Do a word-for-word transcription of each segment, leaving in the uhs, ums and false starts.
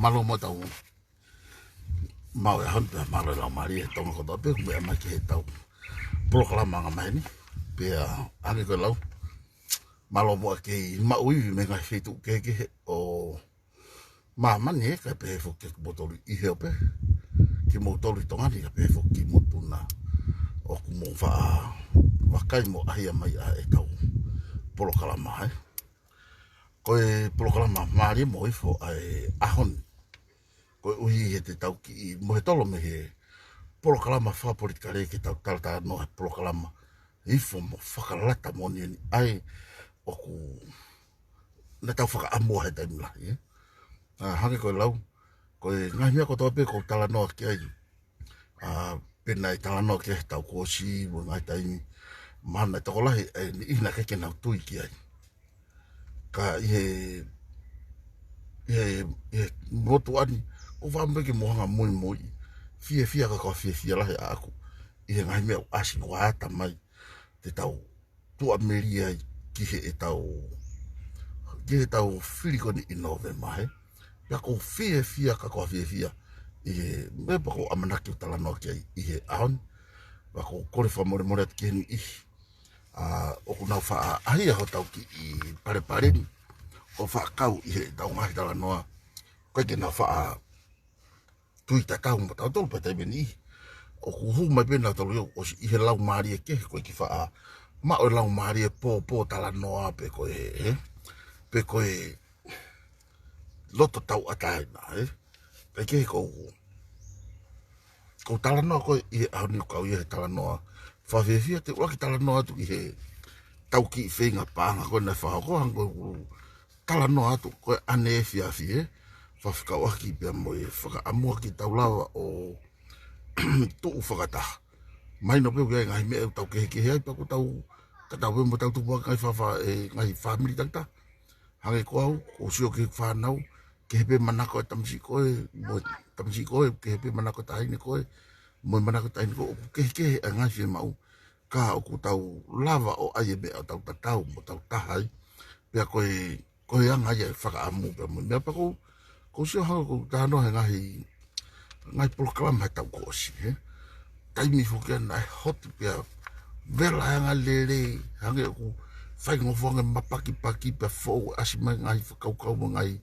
Mālō mo tau. Mālō e ʻaho ni pea mālō e laumālie ʻa e Tonga kotoa pē, meʻa mai ki heʻetau polokalama ʻanga maheni. Pea hangē ko e lau, mālō muʻa kei maʻu ivi mei he ngaahi feituʻu kehekehe ʻo māmani, ē, kae pehē foki kimoutolu ʻi he ope, kimoutolu ʻi Tonga ni, kae pehē foki ki Motu na ʻoku mou faʻa vakai mo ʻaʻahi mai ʻa ʻetau polokalama, ē. Ko e polokalama mālie mo ifo ʻa e ʻaho ni. Koeʻuhi he te tau kiʻi mohetolo mei he polokalama fakapolitikale ke tau talatalanoa he polokalama ifo mo fakalata moʻoni eni ʻa ē ʻoku naʻa tau fakaʻamua he taimi lahi, ē. ʻA, hangē ko e lau, ko e ngaahi meʻa kotoa pē ʻoku ou talanoa ki ai, ʻa, pe naʻe talanoa ki ai heʻetau kuo ʻosi mo e ngaahi taimi, mahalo naʻe tokolahi e niʻihi naʻe ʻikai ke nau tui ki ai. Ka ʻi he, ʻi he, ʻi he motuʻa ni, ʻoku ou fakaʻamu pē ke mou hanga ʻo muimui, fiefia ka ko e fiefia lahi ʻaʻaku ʻi he ngaahi meʻa ʻoku ʻasi, ʻoku ʻata mai, te tau tuʻamelie ai ki heʻetau, ki heʻetau fili ko eni ʻi Nōvema, ē. Pea ʻoku ou fiefia ka ko e fiefia ʻi he meʻa pea ʻoku ou ʻamanaki ʻo talanoa ki ai ʻi he ʻaho ni. Pea ʻoku ou kole fakamolemole atu ki he niʻihi, ʻa, ʻoku nau faʻa ʻaʻahi hotau kiʻi palepale ni ʻo faʻa kau ʻi heʻetau ngaahi talanoa, ʻikai ke nau faʻa tui tatau mo tautolu pea taimi ʻe niʻihi ʻoku hū mai pē nautolu ia ʻosi ʻi he laumālie kehe, ko e kiʻi faʻa maʻu e laumālie pōpō talanoa pe ko e, ē, pe ko e loto tauʻatāina, ē. Kae kehe ʻoku ou, ʻoku ou talanoa ko ē ʻi he ʻaho ni ʻoku kau ia he talanoa fakafiefia, te u ʻuluaki talanoa atu ʻi heʻetau kiʻi feinga paʻanga ko ē naʻe fakahoko, hangē ko ʻeku talanoa atu ko ē ʻaneefiafi, ē, fakafekauʻaki pea mo e fakaʻamu ke tau lava ʻo tuʻu fakataha. Mahino pē ʻoku ʻi ai e ngaahi meʻa ʻoku tau kehekehe ai, pea ʻoku tau, ka tau pē mo tau tupu ʻa e ngaahi fafa-, e ngaahi fāmili takitaha. Hangē ko au, ʻoku ou sio ki heʻeku fānau, kehe pē manako e tamasiʻi ko ē mo e tamasiʻi ko ē, kehe pē manako e taʻahine ko ē mo e manako e taʻahine ko ē, ʻoku kehekehe e ngaahi fiemaʻu. Ka ʻoku tau lava ʻo ʻai e meʻa ʻoku tau tatau mo tau taha ai. Pea ko e, ko e anga ia e fakaʻamu pea mo e meʻa pea ʻoku ou, ʻoku ou sio hangē ʻoku ou talanoa he ngaahi, ngaahi polokalama he taʻu kuo ʻosi, ē. Taimi foki ia naʻe hot pea vela e anga lelei, hangē ʻoku faingofua ange mapakipaki pea foʻou ʻasi mai ngaahi fakakaukau mo e ngaahi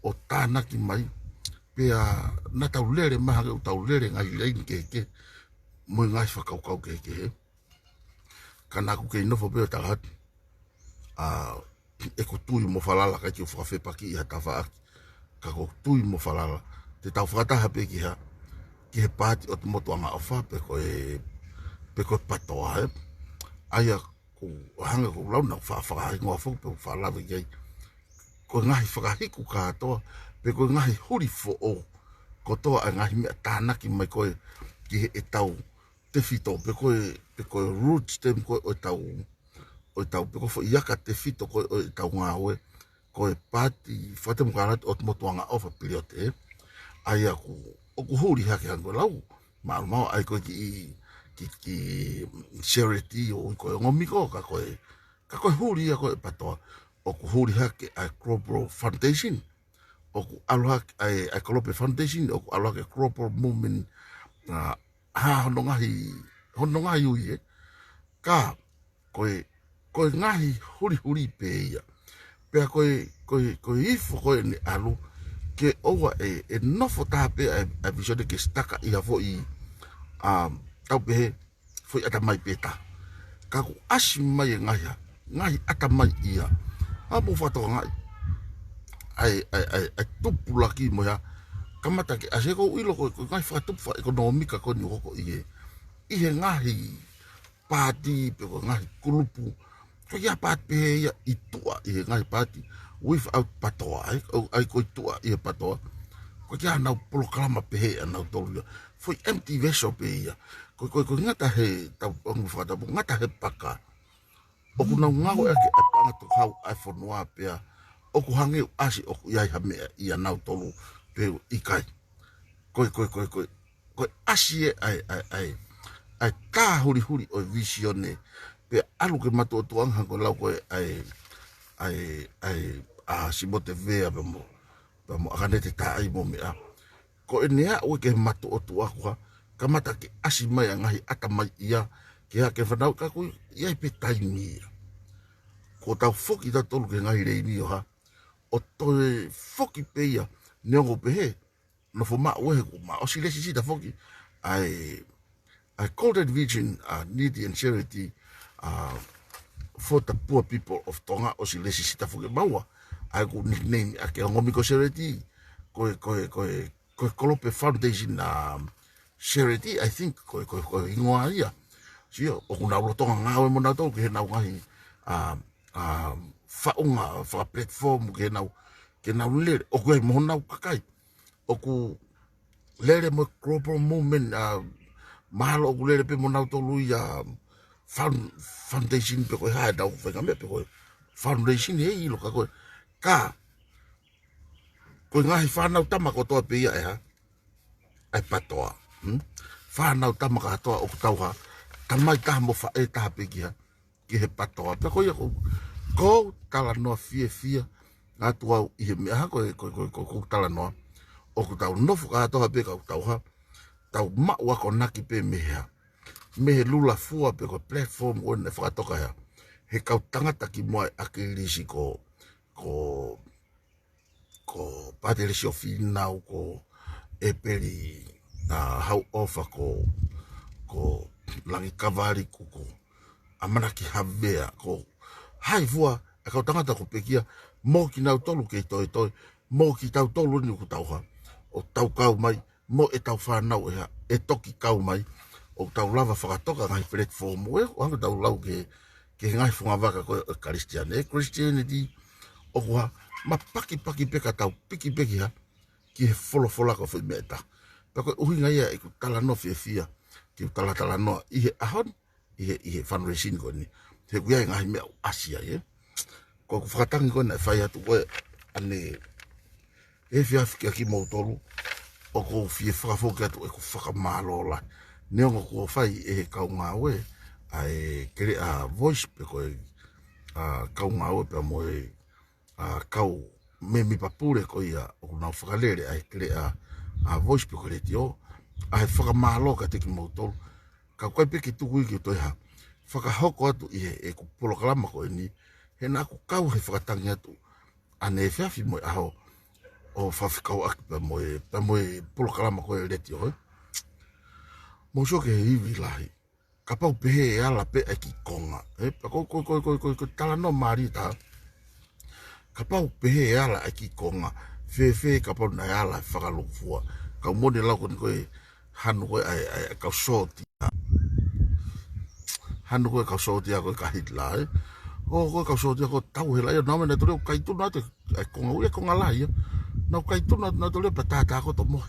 ʻo tānaki mai. Pea naʻa tau lele mai hangē ʻoku tau lele ngaahi laini kehekehe mo e ngaahi fakakaukau kehekehe. Ka naʻa ku kei nofo pē ʻo tala atu, ʻa, ʻeku tui mo falala, ʻikai ke u fakafepakiʻi ha tafaʻaki, ka ko e tui mo falala te tau fakataha pē ki ha, ki he paati ʻo e motuʻanga ʻofa pe ko e, pe ko e patoa, ē. ʻA ia ʻoku hangē ko e lau naʻa ku faʻa fakahingoa foki pe ʻoku faʻa lave ki ai, ko e ngaahi fakahiku kātoa pe ko e ngaahi huli foʻou kotoa ʻa e ngaahi meʻa tānaki mai ko ē ki heʻetau tefito, pe ko e, pe ko e root stem ko ē ʻo ʻetau, ʻo ʻetau, pe ko e foʻi aka tefito ko ē ʻo ʻetau ngāue, ko e paati fakatemokalati ʻo e motuʻanga ʻofa piliote, ē. ʻA ia ʻoku, ʻoku huli hake hangē ko e lau, maʻu maʻu ai ko e kiʻi, kiʻi, kiʻi charity ʻo ui ko e ongo miko, ka ko e, ka ko e huli ia ko ē patoa, ʻoku huli hake ʻa e Global Foundation, ʻoku ʻalu hake ʻa e, ʻa e Global Foundation, ʻoku ʻalu hake Global Movement, ʻa, ʻa hono ngaahi, hono ngaahi ui, ē. Ka, ko e, ko e ngaahi hulihuli pē ia. Pea ko e, ko e, ko e ifo ko ē ʻene ʻalu, ke ʻoua ʻe, ʻe nofo taha pē ʻa e, ʻa e vīsone ke sitakaʻi ha foʻi, um, tau pehē, foʻi ʻatamai pē taha. Ka ʻoku ʻasi mai e ngaahi, ngaahi ʻatamai ia. ʻA, mou fakatokangaʻi ʻa e, ʻa e, ʻa e, ʻa e tupulaki mo ia. Kamata ke ʻasi, ʻoku ou ʻilo ko e, ko e ngaahi fakatupu fakaʻekonōmika ko eni ʻoku hoko ʻi he, ʻi he ngaahi paati pe ko e ngaahi kulupu. Ko ia paati pē ia ʻi tuʻa ʻi he ngaahi paati without patoa, ʻa ia, ʻa ia ko e tuʻa ʻi he patoa. Ko ia ʻenau polokalama pehē ʻanautolu ia. Foʻi empty vessel pē ia. Ko, ko, ko e ngata he tau, ʻoku fakatapu, ngata he paka. ʻOku nau ngāueʻaki ʻa e paʻanga tukuhau ʻa e fonua pea ʻoku hangē ʻoku ʻasi ʻoku ʻi ai ha meʻa ʻia nautolu pe ʻikai. Ko e, ko e, ko e, ko e, ko e ʻasi ē ʻa e, ʻa e, ʻa e, ʻa e tā hulihuli ʻo e vīsone pea ʻalu ke matuʻotuʻa ange hangē ko e lau ko ē ʻa e, ʻa e, ʻa e, ʻa Simote Vea pea mo pea mo ʻAkanete Taʻai mo meʻa. Ko ʻene aʻu ki he matuʻotuʻa ko ē, kamata ke ʻasi mai ʻa e ngaahi ʻatamai ia, ke hake fanau ka ʻoku ʻi ai pē taimi ia. Ko ʻetau foki tautolu ki he ngaahi leini ʻo ha, ʻo toe foki pē ia, neongo pehē, nofo maʻu ē he kuo ma ʻosi lēsisita foki, ʻa e, ʻa e Golden Vision, ʻa e Needy and Charity, ʻa e For the Poor People of Tonga ʻosi lēsisita foki maua, ʻa ʻeku nickname ʻa ke ongoʻi ko Charity, ko e, ko e, ko e, ko e Kolope Foundation, ʻa Charity, I think, ko e, ko e, ko e hingoa ia. Sio, ʻoku nau lolotonga ngāue mo nautolu ki heʻenau ngaahi, ʻa, ʻa, faʻunga, fakaplatform, ki heʻenau, ki heʻenau lele, ʻoku ʻi ai mo honau kakai. ʻOku lele mo e Global Movement, ʻa, mahalo ʻoku lele pē mo nautolu ia, found-, foundation pe ko e hā ʻenau feinga meʻa pe ko e foundation ʻe ʻilo ka ko e. Ka, ko e ngaahi fānau tama kotoa pē ia ʻe hā, ʻa e PATOA. Hmm? Fānau tama kātoa ʻoku tau hā, tamai taha mo faʻē taha pē ki hā, ki he PATOA. Pea ko ia ʻoku ou talanoa fiefia atu au ʻi he meʻa hā ko e, ko e, ko e, ko e, ko e talanoa. ʻOku tau nofo kātoa pē ka ʻoku tau hā, tau maʻu akonaki pē mei hā, mei he lula fua pe ko e platform ko ē naʻe fakatoka hā, he kau tangata kimuʻa ʻa ʻAkilisi ko, ko ko Patelesio Fīnau, ko ʻEpeli, ʻa, Hauʻofa, ko, ko Langi Kavaliku, ko ʻAmanaki Havea, ko hai fua ʻa e kau tangata ko ē pekia, mo kinautolu kei toitoi, mo kitautolu ni ʻoku tau hā, ʻo tau kau mai, mo ʻetau fānau ʻe hā, ʻe toki kau mai, ʻo tau lava fakatoka ngaahi platform, ʻo e, ʻo hangē tau lau ke, ke ngaahi fungavaka ko e Christian, ʻe Christianity, ʻoku hā, mapakipaki pē ka tau piki pē ki hā, ki he folofola ko e foʻi meʻa ʻe taha. Pea ko e ʻuhinga ia ʻeku talanoa fiefia, ke u talatalanoa ʻi he ʻaho ni, ʻi he, ʻi he fundraising ko eni. He ʻoku ʻi ai e ngaahi meʻa ʻoku ʻasi ai, ē. Ko ʻeku fakatangi ko ē naʻe fai atu ko ē ʻanenai, ʻe fiafia kia kimoutolu, ʻoku ou fie fakafoki atu ʻeku fakamālō lahi. Neongo kuo fai ʻe he kau ngāue, ʻa e keleʻa Voice pe ko e, ʻa, kau ngāue pea mo e, ʻa, kau mēmipa pule ko ia ʻoku nau fakalele ʻa e keleʻa, ʻa, Voice pe ko e letiō, ʻa e fakamālō kiate kimoutolu. Ka ʻoku ʻikai pē ke tuku ia ke toe hā, fakahoko atu ʻi he, ʻeku polokalama ko eni, he naʻa ku kau he fakatangi atu, ʻanenai efiafi mo e ʻaho, ʻo fakafekauʻaki pea mo e, pea mo e polokalama ko e letiō, ē. Mou sio ki he ivi lahi. Kapau pehē ʻe ala pē ʻa e kiʻi konga, ē, pea ko, ko, ko, talanoa mālie taha. Kapau pehē ʻe ala ʻa e kiʻi konga, fēfē kapau naʻe ala e fakalukufua. Kau moʻoni lau ko eni ko e hanu ko ē ʻa e, ʻa e, ʻa e kau sōtia. Hanu ko ē kau sōtia ko ē kia Hitler, ē. ʻO ko e kau sōtia ko ē tau hela ia, naʻa nau ō mai nautolu ʻo kai tunu atu ʻa e konga ui, ʻa e konga lahi ia. Nau kai tunu atu nautolu ia pea tātā kotoa mo.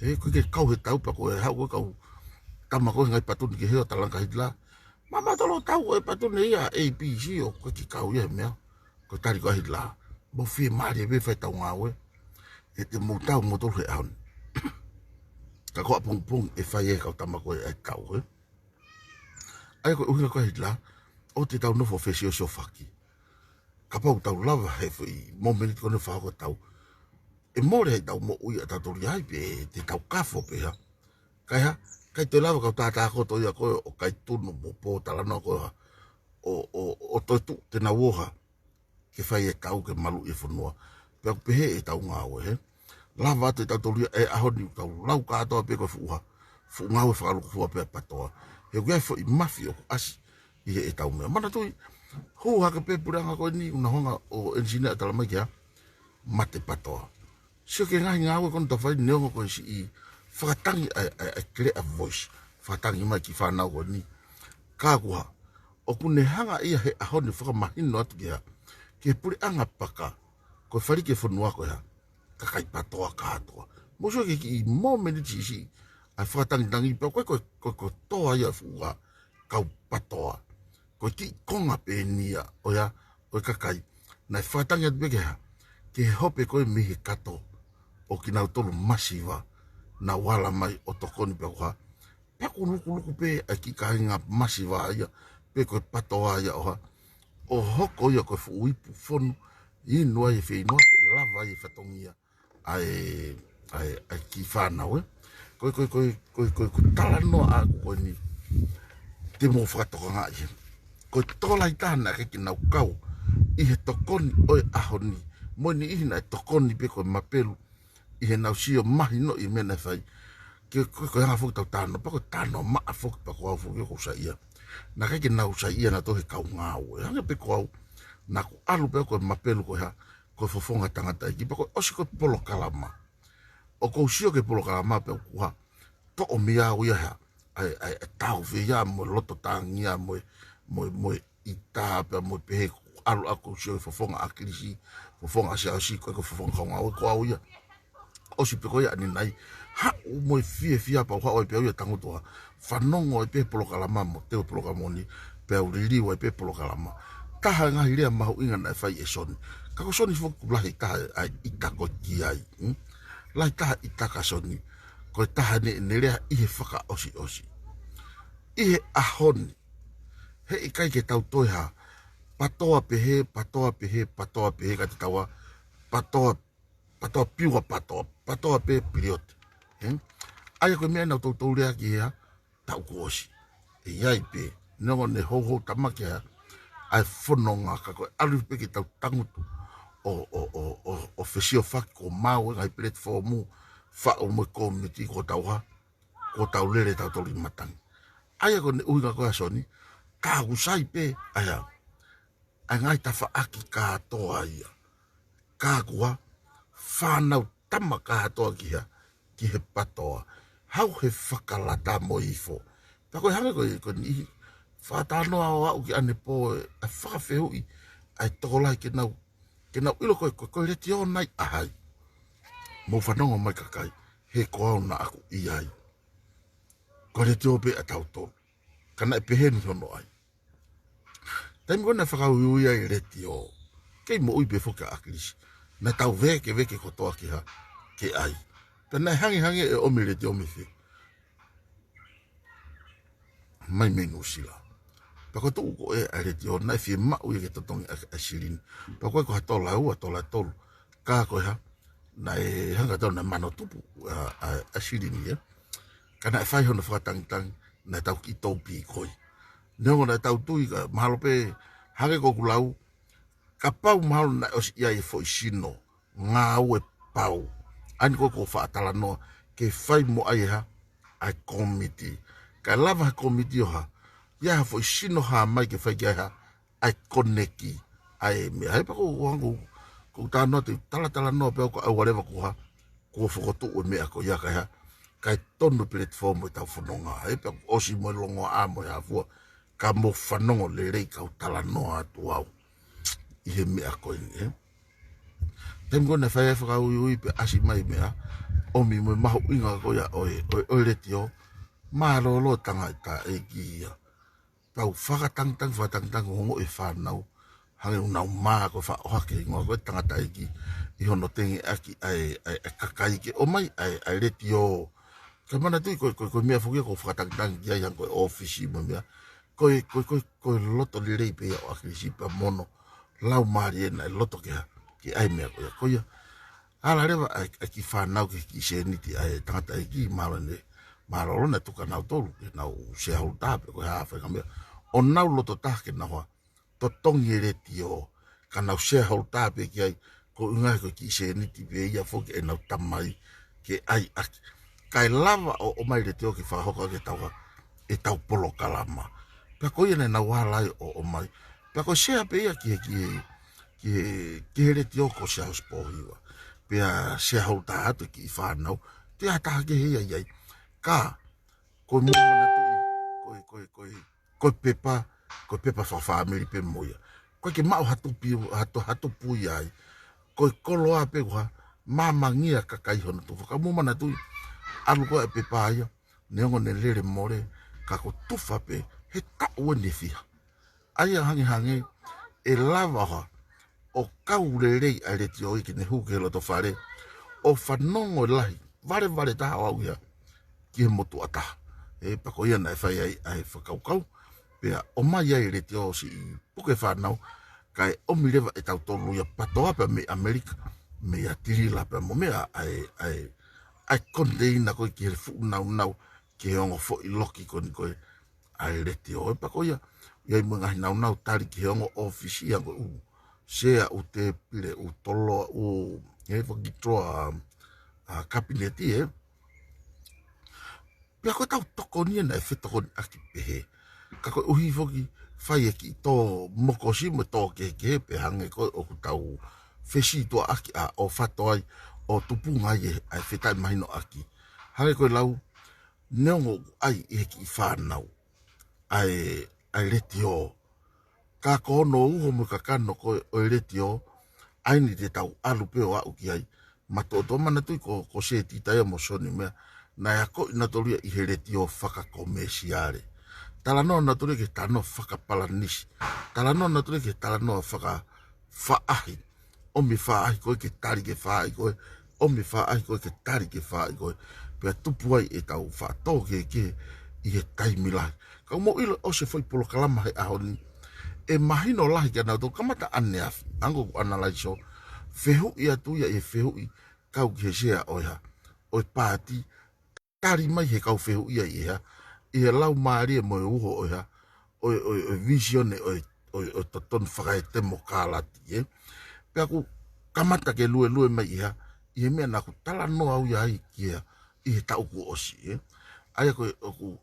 Ē, ko e kau he tau pea ko e haʻu ko e kau tama ko ē he ngaahi patuni kehe ʻo talaange kia Hitler. Mamaʻo atu ʻo tau ʻa e patuni ia A B C ʻoku ʻikai ke kau ia he meʻa. Ko e tali ko ē ʻa Hitler. Mou fiemālie pē fai ʻetau ngāue. ʻE te mou tau moutolu he ʻaho ni. Ka ko ʻapongipongi ʻe fai ʻe he kau tama ko ē ʻa e tau, ē. ʻA ia ko e ʻuhinga ko ē ʻa Hitler, ʻoua te tau nofo fesiosiofaki. Kapau ʻoku tau lava he foʻi momeniti ko eni ʻo fakahoko e tau, ʻe mole ai ʻetau moʻui ʻatautolu ia ai pē te tau kafo pē hā. Ka ʻi hā, ʻikai toe lava kau tātā kotoa ia ko ē ʻo kai tunu mo pōtalanoa ko ē hā. ʻO, ʻo, ʻo toe tuʻu te nau ō hā ke fai e tau ke maluʻi e fonua. Pea ʻoku pehē ʻetau ngāue, hē. Lava atu ʻe tautolu ia he ʻaho ni ʻoku tau lau kātoa pē ko e fuʻu hā, fuʻu ngāue fakalukufua pē ʻa e PATOA. He ʻoku ʻi ai e foʻi mafi ʻoku ʻasi ʻi heʻetau meʻa. Manatuʻi, hū hake pē puleʻanga ko eni, ʻoku nau hanga ʻo ʻenisinia ʻo tala mai ke hā, mate PATOA. Sio ki he ngaahi ngāue ko eni ʻoku tau fai, neongo ko e siʻi fakatangi ʻa e, ʻa e, ʻa e keleʻa Voice. Fakatangi mai ki he fānau ko eni. Ka ʻoku hā, ʻoku ne hanga ia he ʻaho ni ʻo fakamahino atu ke hā, ki he puleʻanga paka, ko e fale ki he fonua ko e hā, kakai PATOA kātoa. Mou sio ki he kiʻi momeniti siʻisiʻi ʻa e fakatangitangi pea ko e, ko e, ko e, ko e toa ia ʻa e fuʻu hā, kau PATOA. Ko e kiʻi konga pē eni ia ʻo e hā, ʻo e kakai. Naʻe fakatangi atu pē ke hā, ki he hope ko ē mei he kato ʻo kinautolu masiva, nau ala mai ʻo tokoni pea ko e hā, pea ʻoku lukuluku pē ʻa e kiʻi kāinga masiva ia, pe ko e PATOA ia ʻo hā, ʻo hoko ia ko e fuʻu ipu fonu, inu ai e fieinua pe lava ai e fatongia ʻa e, ʻa e, ʻa e kiʻi fānau, ē. Ko e, ko e, ko e, ko e, ko e, ko e talanoa ʻaʻaku ko eni te mou fakatokangaʻi. Ko e tokolahi taha naʻe ʻikai ke nau kau ʻi he tokoni ʻo e ʻaho ni. Mo e niʻihi naʻe tokoni pē ko e mapelu ʻi heʻenau sio mahinoʻi e meʻa naʻe fai. Ke, ko, ko e anga foki ʻetau talanoa, pea ko e talanoa maʻa foki pea ko au foki ʻoku ou saiʻia. Naʻe ʻikai ke nau saiʻia nautolu he kau ngāue. Hangē pē ko au, naʻá ku ʻalu pē au ko e mapelu ko e hā, ko e fofonga tangataʻeiki, pea ko e ʻosi ko e polokalama. ʻOku ou sio ki he polokalama pea ʻoku hā, toʻo mei ai ia hā, ʻa e, ʻa e, ʻa e tāufehiʻa mo e loto tangia mo e, mo e, mo e ʻita pea mo e pehē ʻalu ʻaku ʻo sio ki he fofonga ʻa Kilisi, fofonga ʻa Siaosi, ko e, ko e fofonga kau ngāue ko au ia. ʻOsi pē ko ia ʻanenai, haʻu mo e fiefia pea u haʻu ai pē au ia ʻo tangutu ʻo fanongo ai pē he polokalama mo teu polokalama ni, pea u liliu ai pē he polokalama. Taha e ngaahi lea mahuʻinga naʻe fai ʻe Soni. Ka ko Soni foki ʻoku lahi taha ʻa e ʻita ko ē ki ai, mm? Lahi taha e ʻita kia Soni. Ko e taha eni ʻene lea ʻi he fakaʻosiʻosi. ʻI he ʻaho ni, heʻikai ke tau toe hā, patoa pehē, patoa pehē, patoa pehē, ka te tau hā, patoa, patoa piua patoa, patoa pē pilioti. Ē? ʻA ia ko e meʻa naʻa tau toutou lea ki ai, taʻu kuo ʻosi. ʻE ʻi ai pē, neongo ʻene houhou tamaki ʻa e fononga, ka ko e ʻalu pē ke tau tangutu ʻo, ʻo, ʻo, ʻo, ʻo fesiofaki kuo maau e ngaahi platform, faʻu mo e kōmiti kuo tau hā, kuo tau lele tautolu ʻi matangi. ʻA ia ko ʻene ʻuhinga ko ē ʻa Soni, ka ʻoku sai pē, ʻa ia, ʻa e ngaahi tafaʻaki kātoa ia. Ka kuo hā, fānau tama kātoa ki hā, ki he patoa. Haʻu he fakalata mo e ifo. Pea ko e hangē ko e, ko e niʻihi fakatalanoa ʻo aʻu ki ʻanepō, ʻa e fakafehuʻi ʻa e tokolahi ke nau, ke nau ʻilo ko e, ko e, ko e letiō nai ʻa hai. Mou fanongo mai kakai, he ko au naʻá ku ʻi ai. Ko e letiō pē ʻatautolu. Ka naʻe pehē ni hono ʻai. Taimi ko ē naʻe fakauiui ai e letiō, kei moʻui pē foki ʻa ʻAkilisi. Naʻa tau vēkeveke kotoa ke hā, ke ʻai. Pea naʻe hangehangē e ʻomi e letiō mei fē? Mai mei Nuʻusila. Pea ko e tuʻu ko ē ʻa e letiō, naʻe fiemaʻu ia ke totongi ʻa, ʻa e silini. Pea ko e ko ha tola ua, tola tolu. Ka ko e hā, naʻe hanga tau naʻe mano tupu ʻa, ʻa, ʻa e silini ia. Ka naʻe fai hono fakatangitangi, naʻa tau kiʻi tau pīkoi. Neongo naʻa tau tui ka, mahalo pē, hangē ko ʻeku lau, kapau mahalo naʻe ʻosi ʻi ai e foʻi sino ngāue pau. ʻA eni ko ē ʻoku ou faʻa talanoa, ke fai mo ʻai e hā, ʻa e kōmiti. Kae lava he kōmiti ʻo hā, ʻi ai ha foʻi sino hā mai ke fai ki ai e hā, ʻa e koneki. ʻA e meʻa, he pea ko ʻeku, ko ʻeku talanoa te u talatalanoa pē au ko ʻeku ʻalu ʻo hā, kuo fokotuʻu e meʻa ko ia kae hā, kae tonu e platform ʻo ʻetau fononga. He pea kuo ʻosi mo e longoaʻa mo e hā fua, ka mou fanongo lelei kau talanoa atu au ʻi he meʻa ko eni, ē. Taimi ko ē naʻe fai ai e fakauiui pea ʻasi mai e meʻa, ʻomi mo e mahuʻinga ko ia ʻo e, ʻo e, ʻo e letiō, mālōlō tangataʻeiki ia. Tau fakatangitangi, fakatangitangi ʻo ongoʻi e fānau, hangē ʻoku nau mā ko e faʻohake hingoa ko e tangataʻeiki, ʻi hono tengeʻaki ʻa e, ʻa e, ʻa e kakai ke ʻomai ʻa e, ʻa e letiō. Ka manatuʻi ko e, ko e, ko e meʻa foki ia ʻoku ou fakatangitangi ki ai hangē ko e ʻōfisi mo e meʻa. Ko e, ko e, ko e, ko e loto lelei pē ia ʻo ʻAkilisi pea mo hono laumālie naʻe loto ke hā, ke ʻai e meʻa ko ia. Ko ia, ala leva ʻa e, ʻa e kiʻi fānau ki he kiʻi sēniti ʻa e tangataʻeiki, mālō ʻene, mālōlō naʻe tuku kia nautolu, ke nau shareholder pē ko e hā fai ka meʻa. ʻO nau loto taha ke nau hā, totongi e letiō, ka nau shareholder pē ki ai, ko e ʻuhinga he ko e kiʻi sēniti pē ia foki ʻenau tamai, ke ʻai ʻaki. Kae lava ʻo, ʻomai e letiō ke fakahoko ʻaki ʻetau hā, ʻetau polokalama. Pea ko ia naʻa nau ala ai ʻo, ʻomai. Pea ko e share pē ia ki he, ki he, ki he, ki he letiō ko Siaosi Pōhiva. Pea shareholder atu e kiʻi fānau, te ʻi ai ha taha kehe ia ʻi ai. Ka, ko e mou manatuʻi, ko e, ko e, ko e, ko e pepa, ko e pepa fakafāmili pē mo ia. ʻOku ʻikai ke maʻu ha tupi, ha tu-, ha tupu ia ai. Ko e koloa pē ʻoku hā, māmangia e kakai hono tufa. Ka mou manatuʻi, ʻalu ko ē e pepa ia, neongo ʻene lele mole, ka ko e tufa pē, he taʻu eni ʻe fiha. ʻA ia hangehangē, ʻe lava hā, ʻo kau lelei ʻa e letiō ia ke ne hū ki he loto fale, ʻo fanongo lahi, valevale taha ʻo aʻu ia, ki he motuʻa taha. Ē, pea ko ia naʻe fai ai ʻa e fakakaukau, pea ʻomai ai e letiō siʻi puke fānau, kae ʻomi leva ʻe tautolu ia patoa pē mei ʻAmelika, meʻa tilila pea mo meʻa ʻa e, ʻa e, ʻa e konteina ko ē ki he fuʻu naunau, ki he ongo foʻi loki ko eni ko ē ʻa e letiō. Pea ko ia, ʻi ai mo e ngaahi naunau tali ki he ongo ʻōfisi, ʻa ko e ʻū sea, ʻū tēpile, ʻū toloa, ʻū, he foki toa, ʻa, kapineti, ē. Pea ko ʻetau tokoni ia naʻe fetokoniʻaki pehē. Ka koeʻuhi foki fai e kiʻi tō mokosi mo e tō kehekehe pē, hangē ko ē ʻoku tau fesītuʻaʻaki ʻa ʻo fato ai ʻo tupunga ai e, ʻa e fetaʻemahinoʻaki. Hangē ko e lau, neongo ʻoku ʻi ai e kiʻi fānau ʻa e, ʻa e letiō, ka ko hono uho mo e kakano ko ē ʻo e letiō, ʻa eni te tau ʻalu pē ʻo aʻu ki ai. Matuʻotuʻa, manatuʻi ko, ko Setita ia mo Soni mo meʻa, naʻe akoʻi nautolu ia ʻi he letiō fakakomēsiale. Talanoa nautolu ia ki he talanoa fakapalanisi. Talanoa nautolu ia ki he talanoa fakafaʻahi. ʻOmi e faʻahi ko ē ke tali ki he faʻahi ko ē, ʻomi e faʻahi ko ē ke tali ki he faʻahi ko ē. Pea tupu ai ʻetau faʻa tō kehekehe ʻi he taimi lahi. Ka ʻoku mou ʻilo ʻosi e foʻi polokalama he ʻaho ni, ʻe mahino lahi kia nautolu, kamata ʻaneafi, hangē ko ʻeku ʻanalaiso, fehuʻi atu ia ʻi he fehuʻi kau ki he sea ʻo e hā, ʻo e paati, tali mai he kau fehuʻi ia ʻi he hā, ʻi he laumālie mo e uho ʻo e hā, ʻo e, ʻo e, ʻo e vīsone ʻo e, ʻo e, ʻo e totonu fakaetemokālati, ē. Pea ʻoku kamata ke luelue mai ʻi he hā, ʻi he meʻa naʻa ku talanoa au ia ai ki he hā, ʻi he taʻu kuo ʻosi, ē. ʻA ia ko e, ʻoku,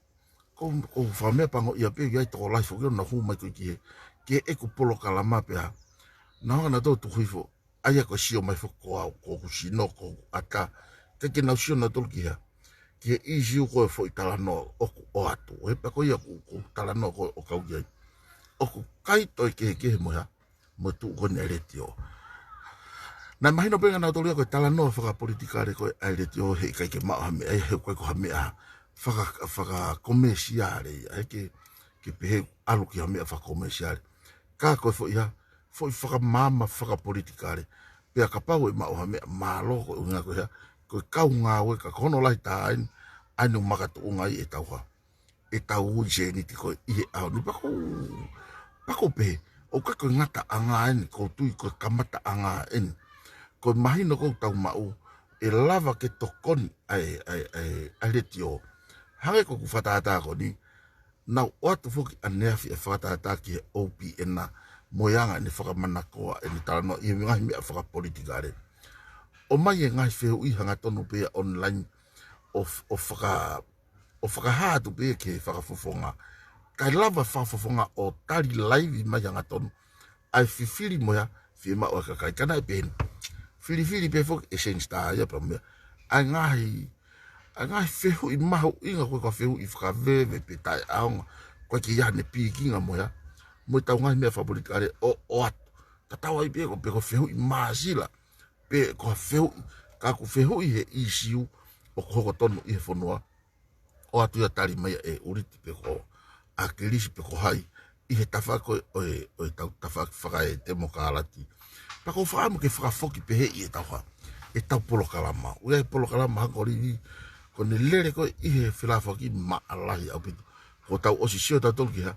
ko, ko e faʻa meʻapango ia pē, ʻi ai tokolahi foki ʻoku nau hū mai ko ē ki he, ki heʻeku polokalama pea nau hanga nautolu ʻo tuku hifo, ʻa ia ko e sio mai foki ko au, ko hoku sino, ko hoku ʻata, ʻikai ke nau sio nautolu ki he hā, ki he ʻīsiu ko ē foʻi talanoa ʻoku ʻoatu. He pea ko ia ʻoku, ʻoku talanoa ko ē ʻo kau ki ai. ʻOku ʻikai toe kehekehe mo e hā, mo e tuʻu ko eni ʻa e letiō. Naʻe mahino pē kia nautolu ia ko e talanoa fakapolitikale ko ē ʻa e letiō, heʻikai ke maʻu ha meʻa ia, he ʻoku ʻikai ko ha meʻa faka-, fakakomēsiale ia, he ke, ke pehē ʻalu ki ha meʻa fakakomēsiale. Ka ko e foʻi hā, foʻi fakamaama fakapolitikale. Pea kapau ʻe maʻu ha meʻa mālō, ko e ʻuhinga ko e hā, ko e kau ngāue, ka ko hono lahi taha eni, ʻa eni ʻoku makatuʻunga ai ʻetau hā, ʻetau ui sēniti ko ē ʻi he ʻaho ni. Pea ʻoku, pea ʻoku pehē, ʻoku ʻikai ko e ngataʻanga eni, ʻoku ou tui ko e kamataʻanga eni. Ko e mahino ʻoku tau maʻu, ʻe lava ke tokoni ʻa e, ʻa e, ʻa e, ʻa e letiō. Hangē ko ʻeku fakatātā ko eni, naʻa ku ʻoatu foki ʻaneafi e fakatātā ki he O P N mo e anga ʻene fakamanakoa ʻene talanoa ʻi he ngaahi meʻa fakapolitikale. ʻOmai e ngaahi fehuʻi hangatonu pē ia online ʻo, ʻo faka-, ʻo fakahā atu pē ia ki he fakafofonga. Kae lava fakafofonga ʻo tali laivi mai hangatonu ʻa e fifili mo e hā, fiemaʻu ʻa e kakai, ka naʻe pehē ni. Filifili pē foki ʻe Sangster ia pea mo e hā, ʻa e ngaahi, ʻa e ngaahi fehuʻi mahuʻinga ko ē ko e fehuʻi fakaveve pe taʻeʻaonga, ʻoku ʻikai ke ʻi ai haʻane pikinga mo e hā, mo ʻetau ngaahi meʻa fakapolitikale ʻo, ʻoatu. Tatau ai pē ko, pe ko e fehuʻi māsila, pe ko ha fehuʻi, ka ʻoku fehuʻi he ʻīsiu ʻoku hoko tonu ʻi he fonua, ʻoatu ia tali mai ʻe ʻUliti pe ko ʻAkilisi pe ko hai, ʻi he tafaʻaki ko ē ʻo e, ʻo ʻetau tafaʻaki fakaetemokālati. Pea ʻoku ou fakaʻamu ke fakafoki pehē ʻi heʻetau hā, ʻetau polokalama. ʻOku ʻi ai e polokalama hangē ko Livi, ko ʻene lele ko ē ʻi he felāveʻi maʻalahi ʻaupito. Kuo tau ʻosi sio tautolu ki he hā,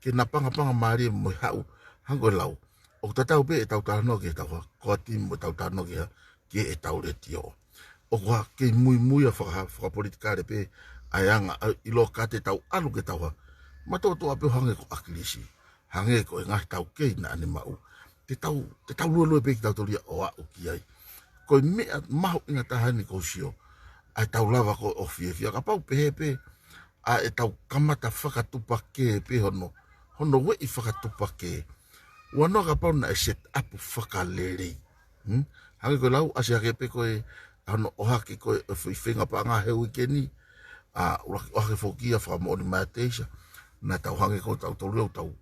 ke na pangapanga mālie mo e haʻu, hangē ko e lau. ʻOku tatau pē ʻetau talanoa ki heʻetau hā, ko e timi mo ʻetau talanoa ki he hā, ki heʻetau letiō. ʻOku hā, kei muimui ʻa e faka-, fakapolitikale pē ʻa e anga, ʻa e ʻilo ka te tau ʻalu ke tau hā, matuʻotuʻa pē ʻo hangē ko ʻAkilisi, hangē ko e ngaahi taukei naʻa ne maʻu. Te tau, te tau luelue pē kitautolu ia ʻo aʻu ki ai. Ko e meʻa mahuʻinga taha eni ʻoku ou sio, ʻa ʻetau lava ko ē ʻo fiefia, kapau pehē pē ʻa ʻetau kamata fakatuʻupakē pē hono, hono ueʻi fakatuʻupakē. Ua noa kapau naʻe set up fakalelei. Hmm? Hangē ko e lau ʻasi hake pē ko ē, hono ʻohake ko ē ʻo e foʻi feinga paʻanga he uike ni, ʻa, ʻuluaki ʻohake foki ia fakamoʻoni mai ʻa Teisa. Naʻa tau hangē ko tautolu ia ʻoku tau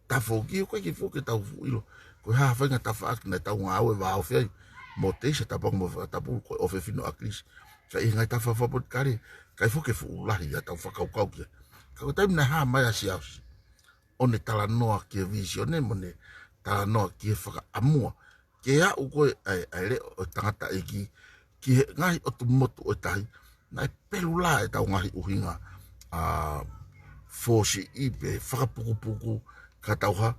tafoki, ʻoku ʻikai ke foki ʻetau fuʻu ʻilo ko e hā ha faʻahinga tafaʻaki naʻa tau ngāue vāofi ai mo Teisa, Tapango mo Fakatapu, ko e ʻofefine ʻo ʻAkilisi. Ka ʻi he ngaahi tafaʻaki fakapolitikale, ʻikai foki ke fuʻu lahi ʻetau fakakaukau ki ai. Ka ko e taimi naʻe hā mai ʻa Siaosi ʻo ne talanoa ki he vīsone mo ne talanoa ki he fakaʻamua ke aʻu ko ē ʻa e, ʻa e leʻo ʻo e tangataʻeiki ki he ngaahi ʻotu motu ʻo e tahi, naʻe pelu lā ʻetau ngaahi ʻuhinga, ʻa, fōsiʻi pe fakapukupuku, ka tau hā,